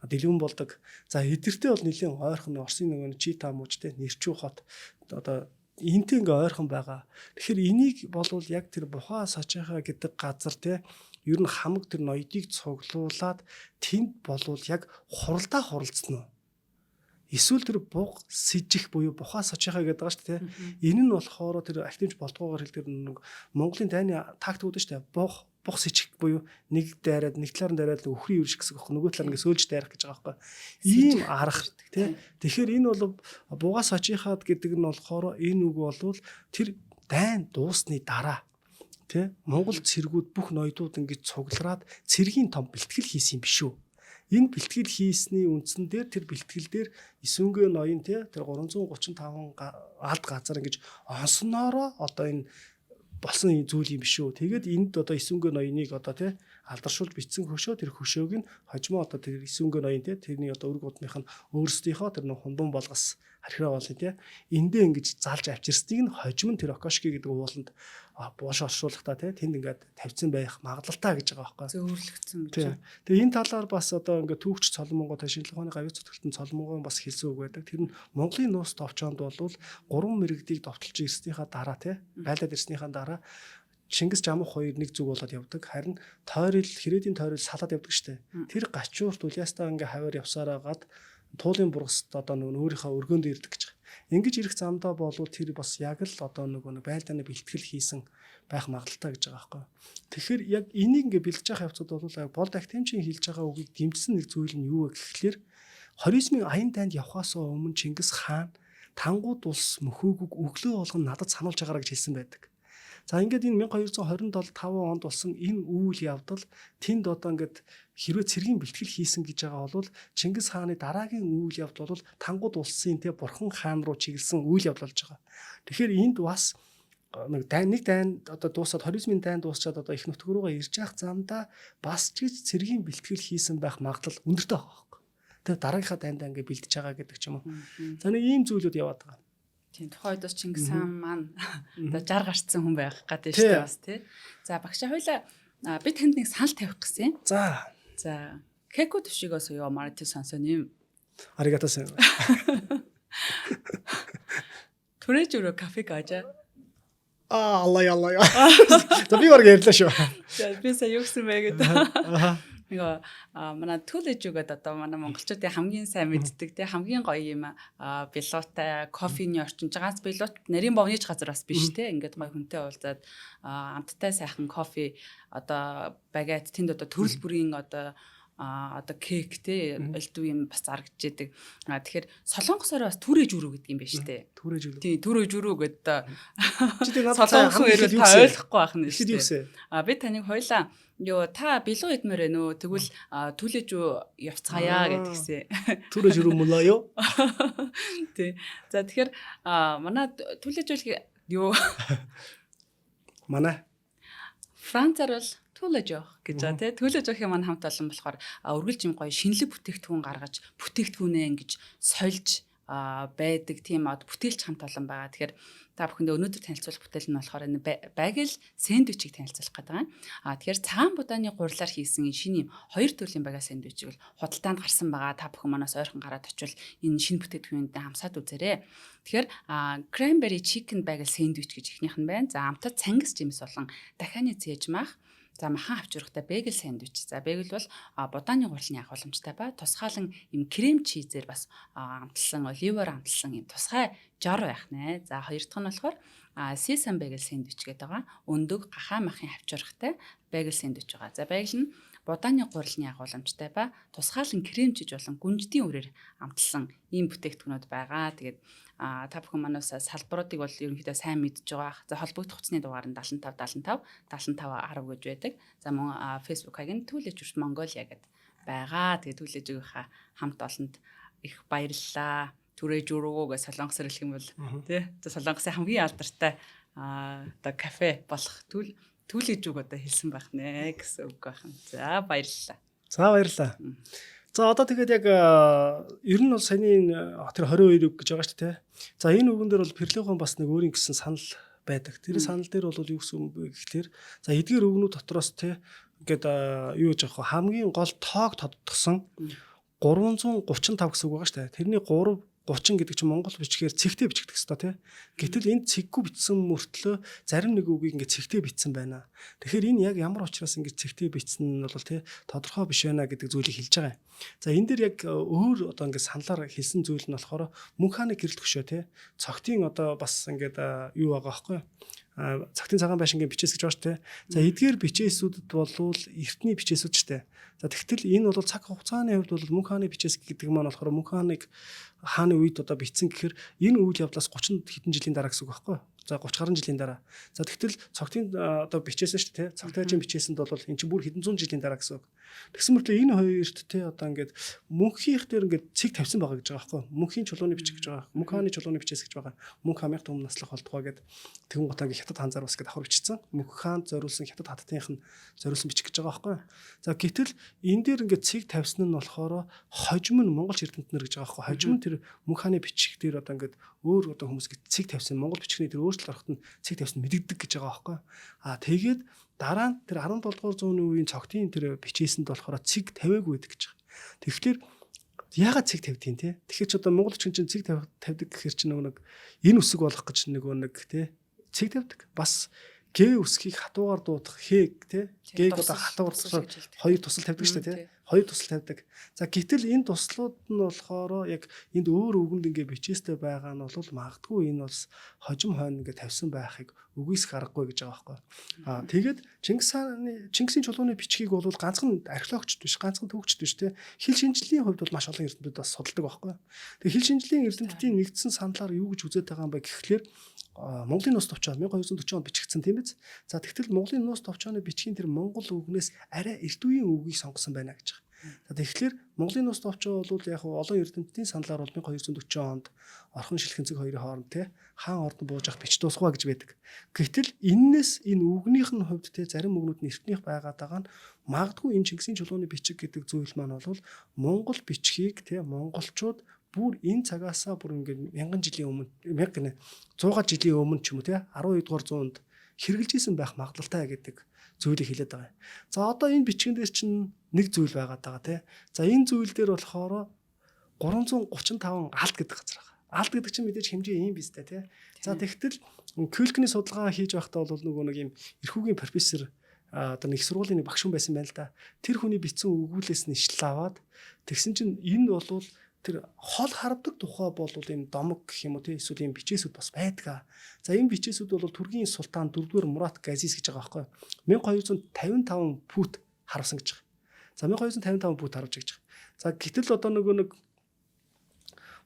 дэлгүүн болдог. За эдэртээ бол нэлийн ойрхон Оросын нөгөө Чита мууч тий Нэрчүү хот одоо энтэй ингээ ойрхон байгаа. Тэгэхээр энийг болвол яг тэр Бухаа Сочихаа гэдэг газар тий ер нь хамаг тэр ноёдыг цуглуулад тэнд болвол яг хуралдаа хуралцсан уу? Эсвэл тэр буг сэжих буюу Бухаа Сочихаа гэдэг байгаа шүү дээ. Энэ нь болохоор тэр академич болдгоогоор хэлдэг нэг Монголын дайны тактикууд шүү дээ. Буг сэжих буюу нэг дайраад нэг талаар нь дайраад өхрийн үрш гэсэн юм. Нөгөө талаар ингээ сөөлж дайрах гэж байгаа байхгүй. Ийм арга тий. Тэгэхээр энэ бол Буга Сочихад гэдэг нь болохоор энэ үг бол тэр дайн дуусны дараа тий Монгол цэргүүд бүх ноёдууд ингэж цуглараад цэргийн том бэлтгэл хийсэн юм биш үү? Энэ бэлтгэл хийсний үндсэн дээр тэр бэлтгэл дээр Исүнгэ ноён тий тэр 335 алд газар ингэж онсноороо одоо энэ болсон зүйл юм биш үү? Тэгээд энд одоо Исүнгэ ноёныг одоо тий Алдаршуулж бичсэн хөшөө, тэр хөшөөг нь хожмоо одоо тэр Эсүнгөө ноён те, тэрний одоо өрг удмынх нь өөрсдийнхөө тэр нөх хундун болгос хархираа болон те, эндээ ингэж залж авчирсныг нь хожим нь тэр Окошки гэдэг ууланд бууш оршуулгахдаа те, тэнд ингээд тавьсан байх магадлалтай гэж байгаа байхгүй. Зөөвөрлөгдсөн гэж. Тэгээ энэ талаар бас одоо ингээд түүхч Цолмонгоо та шинжлэх ухааны гавьяа зүтгэлтэн Цолмонгоо бас хэлсэн үг байдаг. Тэр нь Монголын нууц товчоонд бол гурван мэрэгдийг довтолж ирснийхаа дараа те, байлаад ирснийхаа дараа Чингис Жамух хоёр нэг зүг болоод явдаг. Харин тойрол хэрээдийн тойрол салаад явдаг штэ. Тэр гачуурт Улиастаа ингээ хаваар явсаар агаад туулын бургаст одоо нөгөө өөрийнхөө өргөөнд ирдэг гэж. Ингэж ирэх замдаа болвол тэр бас яг л одоо нөгөө нэг байлдааны бэлтгэл хийсэн байх магадлалтай гэж байгаа байхгүй. Тэгэхээр яг энийг ингээ бэлдэж явах явцад бол болд актемчийн хэлж байгаа үгийг дэмжсэн нэг зүйл нь юу вэ гэхлээр Хоризмын аян дайнд явхаас өмнө Чингис хаан тангууд улс мөхөөгүйг өглөө болгон надад сануулж байгаараа гэж хэлсэн байдаг. За ингээд энэ 1227 5 онд болсон энэ үйл явдал тэнд одоо ингээд хэрвээ цэргийн бэлтгэл хийсэн гэж байгаа бол Чингис хааны дараагийн үйл явдал бол Тангууд улсын те бурхан хаан руу чиглэсэн үйл явдал болж байгаа. Тэгэхээр энд бас нэг дайн нэг дайн одоо дуусаад Хоризмын дайн дуусчаад одоо их нутг руугаа ирж явах замдаа бас ч гэж цэргийн бэлтгэл хийсэн байх магадлал өндөртэй байгаа байхгүй. Тэгээ дараагийнхаа дайндаа ингээд бэлдэж байгаа гэдэг ч юм уу. За нэг ийм зүйлүүд яваад байгаа. Тийм, тухайн үед бас Чингис хаан маань одоо 60 гарцсан хүн байх гэдэг шүү дээ бас тий. За багшаа хоёлаа би танд нэг санал тавих гэсэн. За. За Кеко төвшигөөс юу марти сонсоо нэм. Аригато сэн. Түрэж өрөө кафе гажа. Аа алла алла. За би баг ярьлаа шүү. За би сая юу гэсэн бэ гэдэг. Аа. Нөгөө манай түлэж өгöd одоо манай монголчуудын хамгийн сайн мэддэг те, хамгийн гоё юм билуутай кофений орчин ганц билуут нарийн бовны ч газар бас биш те, ингээд гоё хүнтэй уулзаад амттай сайхан кофе одоо багет, тэнд одоо төрөл бүрийн одоо одоо кек те, элдв юм бас зарагдж идэг. Тэгэхээр солонгосоор бас түрээж өрөө гэдэг юм байна шүү дээ. Түрээж өрөө. Тийм, түрээж өрөө гэдэг. Чи тэг надад солонгос хамгийн ирвэл ихэд юу та гэсэн? ойлгохгүй байх нь Ихэд шүү юу дээ. гэсэн? А би таныг хоёлаа юу та билүү идмээр байна уу? Тэгвэл түлээж үү явцгаая гэдгийгсэн. Түрээж өрөө мөлөө юу? Тий. За тэгэхээр манай түлээж үл юу Манай Францаар бол түлээж явах гэж байгаа тий. Түлээж явахын маань хамт олон болохоор үргэлж юм гоё шинэлэг бүтээгдэхүүн гаргаж бүтээгдэхүүнээ ингэж сольж байдаг тийм од бүтээлч хамт олон байгаа. Тэгэхээр та бүхэндээ өнөөдөр танилцуулах бүтээл нь болохоор энэ bagel сэндвичийг танилцуулах гэдэг байгаа. Тэгэхээр цагаан будааны гурлаар хийсэн энэ шинэ юм хоёр төрлийн bagel сэндвичийг бол худалдаанд гарсан байгаа. Та бүхэн манаас ойрхон гараад очивол энэ шинэ бүтээгдэхүүнд хамсаад үзээрэй. Тэгэхээр cranberry chicken bagel сэндвич гэж эхнийх нь байна. За амтад цангис жимс болон дахианы цээж мах. За махан хавчургатай bagel сэндвич. За bagel бол будааны гурлын агуулмжтай ба тусгаалan юм крем чизээр бас амтлсан, оливоор амтлсан юм тусгай жор байх нэ. За хоёр дахь нь болохоор sesame bagel сэндвич гэдэг байгаа. Өндөг гахаа махын хавчургатай bagel сэндвич байгаа. За bagel нь будааны гурлын агуулмжтай ба тусгаалan крем чиз болон гүнждийн үрээр амтлсан ийм бүтээгдэхүүнүүд байгаа. Тэгээд та бүхэн манаас салбаруудыг бол ерөнхийдөө сайн мэдж байгаа. За холбогдох утасны дугаар нь 75 75 75 10 гэж байдаг. За мөн Facebook хаяг нь Түлээж үрт Mongolia гэд байгаа. Тэгээд түлээж өгийнхаа хамт олонд их баярлалаа. Түрээж өрөөгөө гэж солонгосоор хэлэх юм бол тий. За солонгосын хамгийн алдартай одоо кафе болох түлээж үг одоо хэлсэн байх нэ гэсэн үг байх нь. За баярлалаа. За баярлалаа. За одоо тэгээд яг ер нь бол саяны тэр 22 үг гэж байгаа шүү дээ. За энэ үгэн дээр бол Перлихон бас нэг өөрийн гэсэн санал байдаг. Тэр санал дээр бол юу гэсэн үг вэ гэхлээр за эдгээр үгнүүд дотроос те ингээд юу гэж аах вэ? Хамгийн гол тоог тодтогсон 335 гэсэн үг байгаа шүү дээ. Тэрний 3 30 гэдэг чинь монгол бичгээр цэгтэй бичигдэх ёстой тий. Гэтэл энд цэггүй бичсэн мөртлөө зарим нэг үгийг ингээд цэгтэй бичсэн байна. Тэгэхээр энэ яг ямар учраас ингээд цэгтэй бичсэн нь бол тий тодорхой биш байна гэдэг зүйлийг хэлж байгаа юм. За энэ дээр яг өөр одоо ингээд саналаар хэлсэн зүйл нь болохоор мөнх хааны гэрэлт хөшөө тий. Цогтын одоо бас ингээд юу байгаа байхгүй юу? Цагтын цагаан байшингийн бичээс гэж байна шүү дээ. За эдгээр бичээсүүдэд болвол эртний бичээсүүд шүү дээ. За тэгтэл энэ бол цаг хугацааны хувьд бол мөнх хааны бичээс гэдэг маань болохоор мөнх хааныг хааны үед одоо бичсэн гэхээр энэ үйл явдлаас 30 хэдэн жилийн дараа гэсэн үг байхгүй юу? За 30 гаруй жилийн дараа. За тэгтэл цогтын одоо бичээсэн шүү дээ, Цогтайжин бичээсэнд бол эн чинь бүр хэдэн зуун жилийн дараа гэсэн үг. Тэгсэн мөртлөө энэ хоёрт те одоо ингээд мөнхийнх дээр ингээд цэг тавьсан байгаа гэж байгаа байхгүй. Мөнхийн чулууны бичиг гэж байгаа. Мөнх хааны чулууны бичээс гэж байгаа. Мөнх хаан өмнө наслах болтугай гэд тэгүн гутаа ингээд хятад хаан зар бас гэд давхар бичсэн. Мөнх хаанд зориулсан хятад хаттынх нь зориулсан бичиг гэж байгаа байхгүй. За гэтэл энэ дээр ингээд цэг тавьсан нь болохоор хожим нь монголч эрдэмтнэр гэж байгаа байхгүй. Хожим нь тэр мөнх хааны бичиг дээр одоо ингээд өөр одоо хүмүүс ингээд цэг тавьсан монгол бичгний тэр өөрчлөлт ороход нь цэг тавьсан мэдэгдэг гэж байгаа байхгүй. А тэгээд дараа нь тэр 17 дугаар зууны үеийн цогтын тэр бичээсэнд болохоор цэг тавиагүй байдаг гэж байгаа. Тэгэхээр яагаад цэг тавьдیں те? Тэгэхээр ч одоо монгол чинь цэг тавьдаг гэхэр чинь нөгөө нэг энэ үсэг болох гэж нөгөө нэг те цэг тавьдаг. Бас г үсгийг хатуугаар дуудах хэг те г одоо хатуугаар дуудах хоёр тусал тавьдаг шүү дээ те. Хоёр тусал тавьдаг. За гэтэл энэ туслууд нь болохоор яг энд өөр үгэнд ингээ бичээстэй байгаа нь бол магадгүй энэ бол хожим хойно ингээ тавьсан байхыг үгүйсэх аргагүй гэж байгаа байхгүй. Аа тэгээд Чингис хааны Чингисийн чулууны бичгийг бол ганцхан археологчд биш, ганцхан түүхчд биш те. Хэл шинжлэлийн хувьд бол маш олон эрдэмтэд бас судалдаг байхгүй. Тэгээд хэл шинжлэлийн эрдэмтдийн нэгдсэн саналаар юу гэж үзээд байгаа юм бэ гэхлээр Монголын нууц товчоо 1240 онд бичигдсэн тийм биз. За тэгтэл Монголын нууц товчооны бичгийн тэр монгол үгнээс арай эрт үеийн үгийг сонгосон байна гэж байгаа. За тэгэхээр Монголын нууц товчоо бол яг олон эрдэмтдийн саналаар бол 1240 онд Орхон шилхэнцэг хоёрын хооронд те хаан ордон бууж авах бич дуусгаа гэж байдаг. Гэтэл эннээс энэ үгнийх нь хувьд те зарим үгнүүд нь эртнийх байгаад байгаа нь магадгүй энэ Чингисийн чулууны бичиг гэдэг зүйл маань бол Монгол бичгийг те монголчууд бүр энэ цагаасаа бүр ингээд мянган жилийн өмнө мянга гинэ 100 жилийн өмнө ч юм уу те 12 дугаар зуунд хэрэгжилж исэн байх магадлалтай гэдэг зүйлийг хэлээд байгаа юм. За одоо энэ бичгэн дээр чинь нэг зүйл байгаад байгаа те. За энэ зүйл дээр болохоор 335 алт гэдэг газар байгаа. Алт гэдэг чинь мэдээж хэмжээ ийм биз дээ те. За тэгтэл Кюлькний судалгаа хийж байхдаа бол нөгөө нэг юм эрхүүгийн профессор одоо нэг сургуулийн нэг багш хүн байсан байна л да. Тэр хүний бичсэн өгүүлээс нь ишлэл аваад тэгсэн чинь энэ бол тэр хол харвдаг тухай бол ийм домог гэх юм уу тий эсвэл ийм бичээсүүд бас байдаг. За энэ бичээсүүд бол Түргийн султан 4-р Мурат Газис гэж байгаа байхгүй. 1255 пут харвсан гэж байгаа. За 1255 пут харвж гэж байгаа. За гэтэл одоо нөгөө нэг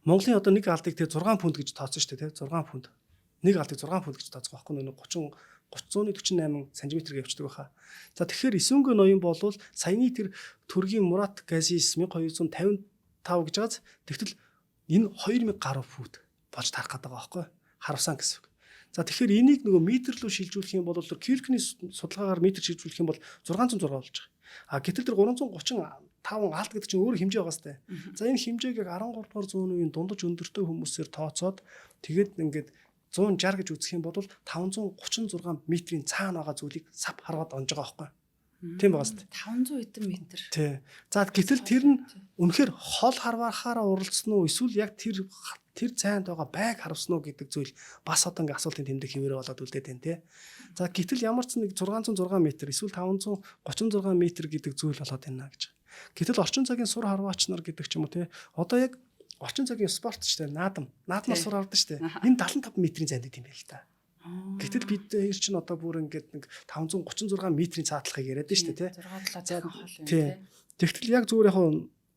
Монголын одоо нэг алдыг тий 6 пүнт гэж тооцсон шүү дээ тий 6 пүнт. Нэг алдыг 6 пүнт гэж тооцох байхгүй нөгөө 30 348 см явчихдаг байхаа. За тэгэхээр Исүнгэ ноён болвол саяны тэр Түргийн Мурат Газис 1255 гэж байгааз тэгтэл энэ 2000 гаруй фут болж тарах гэдэг байгаа байхгүй харвсан гэсэн үг. За тэгэхээр энийг нөгөө метр рүү шилжүүлэх юм бол Киркний судалгаагаар метр шилжүүлэх юм бол 606 болж байгаа. А гэтэл тэр 335 алт гэдэг чинь өөр хэмжээ байгаа сте. За энэ хэмжээг яг 13 дугаар зууны үеийн дундаж өндөртэй хүмүүсээр тооцоод тэгээд ингээд 160 гэж үзэх юм бол 536 метрийн цаана байгаа зүйлийг сав харгаад онж байгаа байхгүй. Тийм байгаа сте. 500 хэдэн метр. Тий. За гэтэл тэр нь үнэхээр хол харварахаараа уралдсан уу эсвэл яг тэр цайнд байгаа байг харвсан уу гэдэг зүйл бас одоо ингээ асуултын тэмдэг хэвээрээ болоод үлдээд байна те. За гэтэл ямар ч нэг 606 м эсвэл 536 м гэдэг зүйл болоод байна гэж. Гэтэл орчин цагийн сур харваач нар гэдэг ч юм уу те. Одоо яг орчин цагийн спорт ч те наадам. Наадмаас сур хардаг ч те. Энэ 75 метрийн зайд идэм байл та. Гэтэл бид хоёр чинь одоо бүр ингээд нэг 536 метрийн цаатлахыг яриад нь шүү дээ тий. 6 7 дахин хол юм тий. Тэгтэл яг зүгээр яг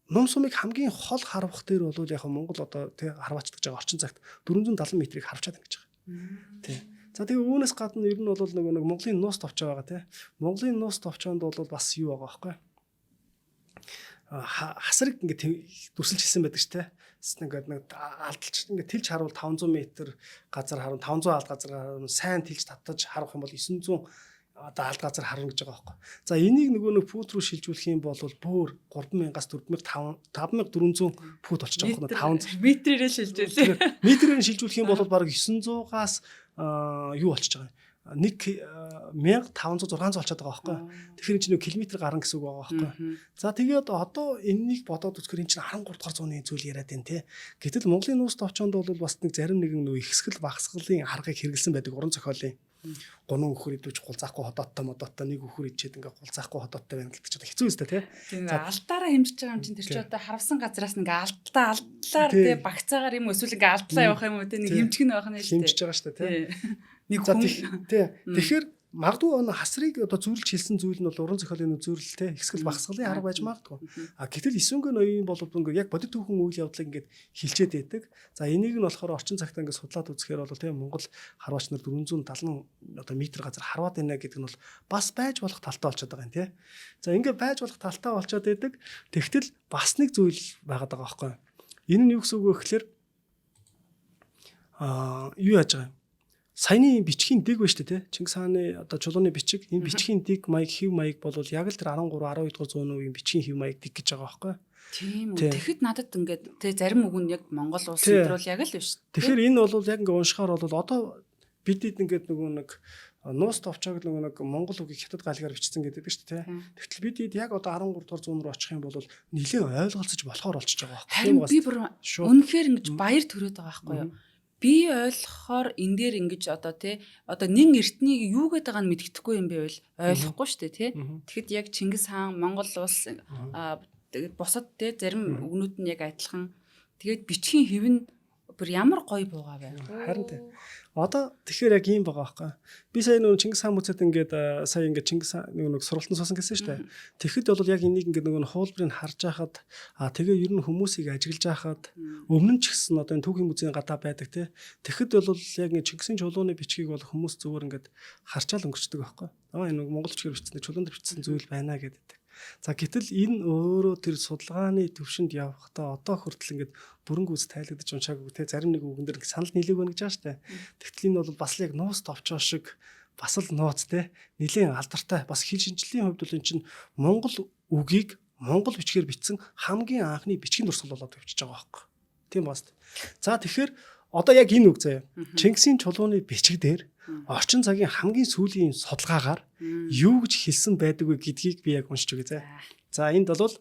ном сумыг хамгийн хол харвах дээр бол яг Монгол одоо тий харваачдаг байгаа орчин цагт 470 метрийг харвчаад ингэж байгаа. Тий. За тэгээ үүнээс гадна ер нь бол нөгөө нэг Монголын нуус товчоо байгаа тий. Монголын нуус товчоонд бол бас юу байгаа байхгүй хасрыг ингээд дүрсэлж хэлсэн байдаг ч тий. Ингээд нэг алдалч ингээд тэлж харуул 500 м газар харна 500 алд газар харна сайн тэлж татаж харах юм бол 900 одоо алд газар харна гэж байгаа байхгүй. За энийг нөгөө нэг фут руу шилжүүлэх юм бол бүр 3000-аас 5400 фут болчих жоох байна. 500 метрээрээ шилжүүлээ. Метрээр шилжүүлэх юм бол бараг 900-аас юу болчихж байгаа юм. 1500 600 болчиход байгаа байхгүй. Тэгэхээр энэ чинь нэг километр гарan гэсэн үг байгаа байхгүй. За тэгээд одоо энэнийг бодоод үзэхээр энэ чинь 13 дугаар зууны зүйл яриад байна те. Гэтэл Монголын нууц товчоонд бол бас нэг зарим нэгэн нөө ихсгэл багасгалын аргыг хэрэглэсэн байдаг уран зохиолын. Гунан өхөр идвэж гулзаахгүй ходооттой модооттой нэг өхөр ичээд ингээ гулзаахгүй ходооттой байна гэдэг чинь хэцүү үстэй тий. Тийм алдаараа хэмжиж байгаа юм чинь тэр чинь одоо харвсан газраас ингээ алдлаа алдлаар тий багцаагаар юм эсвэл ингээ алдлаа явах юм уу тий нэг хэмжих нь байх нь шүү дээ. Хэмжиж байгаа шүү дээ тий. Нэг хүн тий. Тэгэхээр Магадгүй энэ хасрыг одоо зүйрлж хэлсэн зүйл нь бол уран зохиолын үзүүрэл те хэсгэл багсгалын арга байж магадгүй. А гэтэл Исүнгэ ноён бол ингээд яг бодит түүхэн үйл явдлыг ингээд хилчээд байдаг. За энийг нь болохоор орчин цагт ингээд судлаад үзэхээр бол те Монгол харваач нар 470 одоо метр газар харваад байна гэдэг нь бол бас байж болох талтай болчиход байгаа юм те. За ингээд байж болох талтай болчиход байдаг. Тэгтэл бас нэг зүйл байгаад байгаа байхгүй. Энэ нь юу гэсэн үг вэ гэхээр аа юу яаж байгаа юм? Саяны бичгийн дэг байна шүү дээ, тий. Чингис хааны одоо чулууны бичиг, энэ бичгийн дэг маяг, хэв маяг бол яг л тэр 13 12 дугаар зууны үеийн бичгийн хэв маяг дэг гэж байгаа байхгүй. Тийм үү. Тэгэхэд надад ингээд тий зарим үг нь яг Монгол улс энэ бол яг л биш. Тэгэхээр энэ бол яг ингээд уншихаар бол одоо бидэд ингээд нөгөө нэг нуус товчоог нөгөө нэг монгол үгийг хятад галгаар бичсэн гэдэг шүү дээ, тий. Тэгтэл бидэд яг одоо 13 дугаар зуун руу очих юм бол нэлээд ойлголцож болохоор болчихж байгаа байхгүй. Харин би бүр үнэхээр ингэж баяр төрөөд байгаа байхгүй юу? Би ойлгохоор энэ дээр ингэж одоо тий одоо нин эртнийг юу гэдэг байгааг нь мэддэхгүй юм байвал ойлгохгүй шүү дээ тий. Тэгэхэд яг Чингис хаан Монгол улс тэгээд бусад тий зарим үгнүүд нь яг адилхан. Тэгээд бичгийн хэв нь бүр ямар гоё буугаа бай. Харин тий. Одоо тэгэхээр яг ийм байгаа байхгүй. Би сая нөгөө Чингис хаан музейд ингээд сая ингээд Чингис нөгөө нэг сургалтанд суусан гэсэн шүү дээ. Тэгэхэд бол яг энийг ингээд нөгөө хуулбарыг харж байхад тэгээ ер нь хүмүүсийг ажиглаж байхад өмнө нь ч гэсэн одоо энэ түүхийн музейн гадаа байдаг тий. Тэгэхэд бол яг ингээд Чингисийн чулууны бичгийг бол хүмүүс зүгээр ингээд харчаал өнгөрчдөг байхгүй. Аа энэ монгол бичгээр бичсэн, чулуунд бичсэн зүйл байна гэдэг. За гэтэл энэ өөрөө тэр судалгааны төвшөнд явахдаа одоо хүртэл ингээд бүрэн гүйц тайлагдаж уншаагүй те зарим нэг үгэн дээр санал нийлээг байна гэж байгаа штэ. Тэгтэл энэ бол бас л яг нууц товчоо шиг бас л нууц те нэлийн алдартай бас хэл шинжлэлийн хувьд бол эн чинь монгол үгийг монгол бичгээр бичсэн хамгийн анхны бичгийн дурсгал болоод явчихж байгаа байхгүй. Тийм бас. За тэгэхээр одоо яг энэ үг заяа. Чингисийн чулууны бичиг дээр орчин цагийн хамгийн сүүлийн судалгаагаар юу гэж хэлсэн байдаг вэ гэдгийг би яг уншиж өгье зэ. За энд бол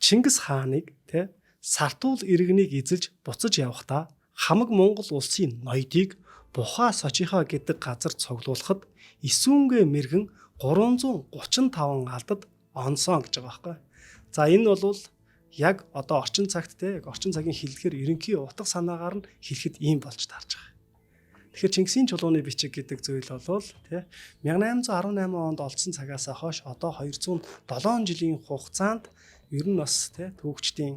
Чингис хааныг тэ Сартуул иргэнийг эзэлж буцаж явахдаа хамаг Монгол улсын ноёдыг Бухаа Сочихоо гэдэг газар цуглуулахад Исүнгэ мэрэгэн 335 алдад онсон гэж байгаа байхгүй. За энэ бол яг одоо орчин цагт те яг орчин цагийн хэллэгээр ерөнхий утга санаагаар нь хэлэхэд ийм болж таарч байгаа. Тэгэхээр Чингисийн чулууны бичиг гэдэг зүйл бол тий 1818 онд олдсон цагаас хойш одоо 207 жилийн хугацаанд ер нь бас тий түүхчдийн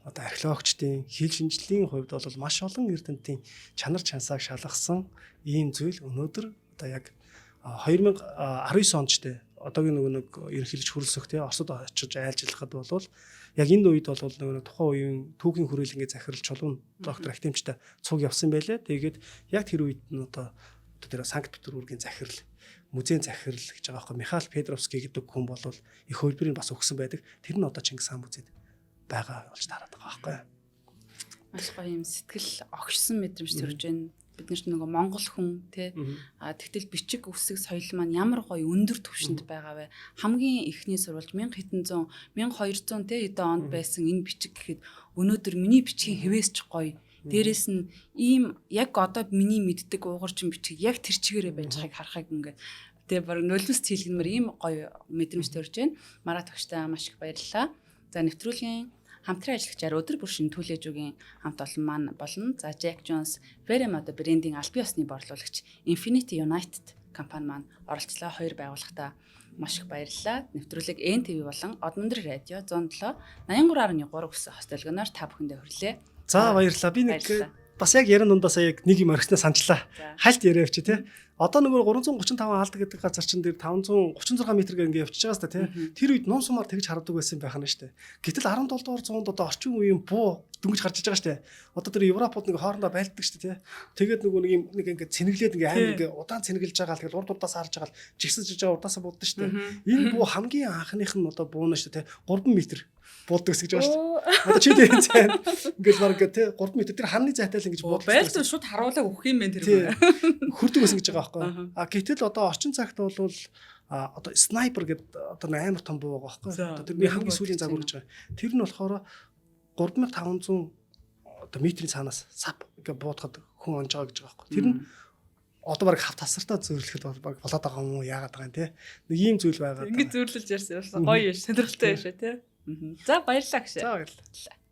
одоо археологчдын хэл шинжлэлийн хувьд бол маш олон эрдэмтдийн чанар чансааг шалгасан ийм зүйл өнөөдөр одоо яг 2019 онд ч тий одоогийн нөгөө нэг ерөнхийлөгч хөрөлсөх тий Оросд очиж айлжлахад бол яг энэ үед бол нөгөө нэг тухайн үеийн түүхийн хүрээлэнгээ захирал чулуун доктор Ахтемчтай цуг явсан байлээ. Тэгээд яг тэр үед нь одоо тэр Санкт Петербургийн захирал музейн захирал гэж байгаа байхгүй Михаил Педровский гэдэг хүн бол их хөлбөрийг бас өгсөн байдаг. Тэр нь одоо Чингис хаан музейд байгаа болж тараад байгаа байхгүй. Маш гоё юм сэтгэл огшсон мэдрэмж төрж байна. Бид нар ч нөгөө монгол хүн тий а тэгтэл бичиг үсэг соёл маань ямар гоё өндөр түвшинд байгаа вэ? Хамгийн эхний сурвалж 1700 1200 тий хэдэн онд байсан энэ бичиг гэхэд өнөөдөр миний бичгийн хэвээс ч гоё. Дээрээс нь ийм яг одоо миний мэддэг уугарчин бичиг яг тэр чигээрээ байж байгааг харахыг ингээд тэгээ баг нулимс цэлгэнмэр ийм гоё мэдрэмж төрж байна. Марат өгчтэй маш их баярлалаа. За нэвтрүүлгийн хамтран ажиллагчаар өдөр бүр шин түлээжүүгийн хамт олон маань болно. За Jack Jones, Veremado брендийн албан ёсны борлуулагч Infinity United компани маань оролцлоо. Хоёр байгууллагатаа маш их баярлалаа. Нэвтрүүлэг NTV болон Одмөндөр радио 107 83.3 гэсэн хост долгионоор та бүхэндээ хүрлээ. За баярлалаа. Би нэг бас яг яран дундаас яг нэг юм орхисноо санчлаа. Хальт яриа явчих тий. Одоо нөгөө 335 алд гэдэг газар чинь дээр 536 м гэх ингээ явчихж байгаа сте тий. Тэр үед нум сумаар тэгж хардаг байсан байх нь штэ. Гэтэл 17 дугаар зуунд одоо орчин үеийн буу дөнгөж гарч иж байгаа штэ. Одоо тэр Европууд нэг хоорондоо байлддаг штэ тий. Тэгээд нөгөө нэг юм нэг ингээ цэнэглээд ингээ амар ингээ удаан цэнэглэж байгаа л тэгэл урд урдаас харж байгаа л жигсэж байгаа удаасаа буддаг штэ. Энэ буу хамгийн анхных нь одоо буuna штэ тий. 3 м бууддаг гэж байгаа штэ. Одоо чи тийм зайн ингээл баг тий 3 м тэр ханны зайтай л ингэж бууддаг. Байлт шууд харуулаг өгөх юм байна тэр. Хөрдөг байсан гэж байгаа байхгүй. А гэтэл одоо орчин цагт бол одоо снайпер гэдэг одоо амар том буу байгаа байхгүй. Одоо тэрний хамгийн сүүлийн загвар гэж байгаа. Тэр нь болохоор 3500 одоо метрийн цаанаас сап ингээ буудахад хүн онж байгаа гэж байгаа байхгүй. Тэр нь одоо баг хав тасартаа зөөрлөхөд баг болоод байгаа юм уу яагаад байгаа юм те. Нэг ийм зүйл байгаа. Ингэ зөөрлөж ярьсан гоё юм сонирхолтой юм шүү те. За баярлалаа гэж. За баярлалаа.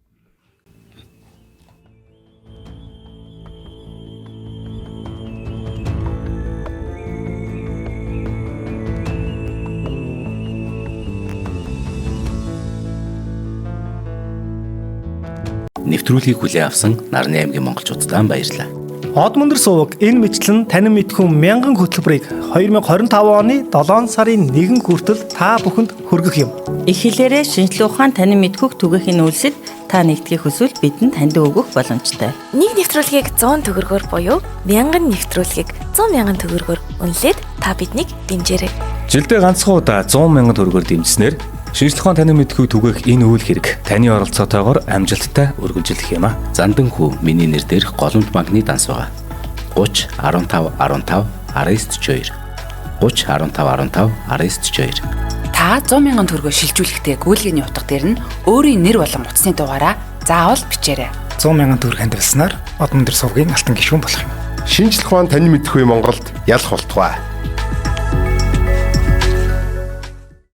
Нэвтрүүлгийг хүлээн авсан Нарны аймгийн монголчуудад баярлалаа. Од мөндөр суваг энэ мэтлэн танин мэдхүн мянган хөтөлбөрийг 2025 оны 7 сарын 1 хүртэл та бүхэнд хүргэх юм. Их хэлээрээ шинжлэх ухаан танин мэдхүйг түгээхийн үйлсэд та нэгдэхийг хүсвэл бидэнд таньд өгөх боломжтой. Нэг нэвтрүүлгийг 100 төгрөгөөр буюу 1000 нэвтрүүлгийг 100 мянган төгрөгөөр үнэлээд та биднийг дэмжээрэй. Жилдээ ганцхан удаа 100 мянган төгрөгөөр дэмжсэнээр шинжлэх ухаан танин мэдхүйг түгээх энэ үйл хэрэг таны оролцоотойгоор амжилттай үргэлжлэх юм а. Зандан хүү миний нэр дээрх Голомт банкны данс байгаа. 30 15 15 19 42 30 15 15 19 42. Та 100 мянган төгрөгөөр шилжүүлэхдээ гүйлгээний утга дээр нь өөрийн нэр болон утасны дугаараа заавал бичээрэй. 100 мянган төгрөг хандивалснаар Од мөндөр сувгийн алтан гишүүн болох юм. Шинжлэх ухаан танин мэдхүй Монголд ялах болтугай.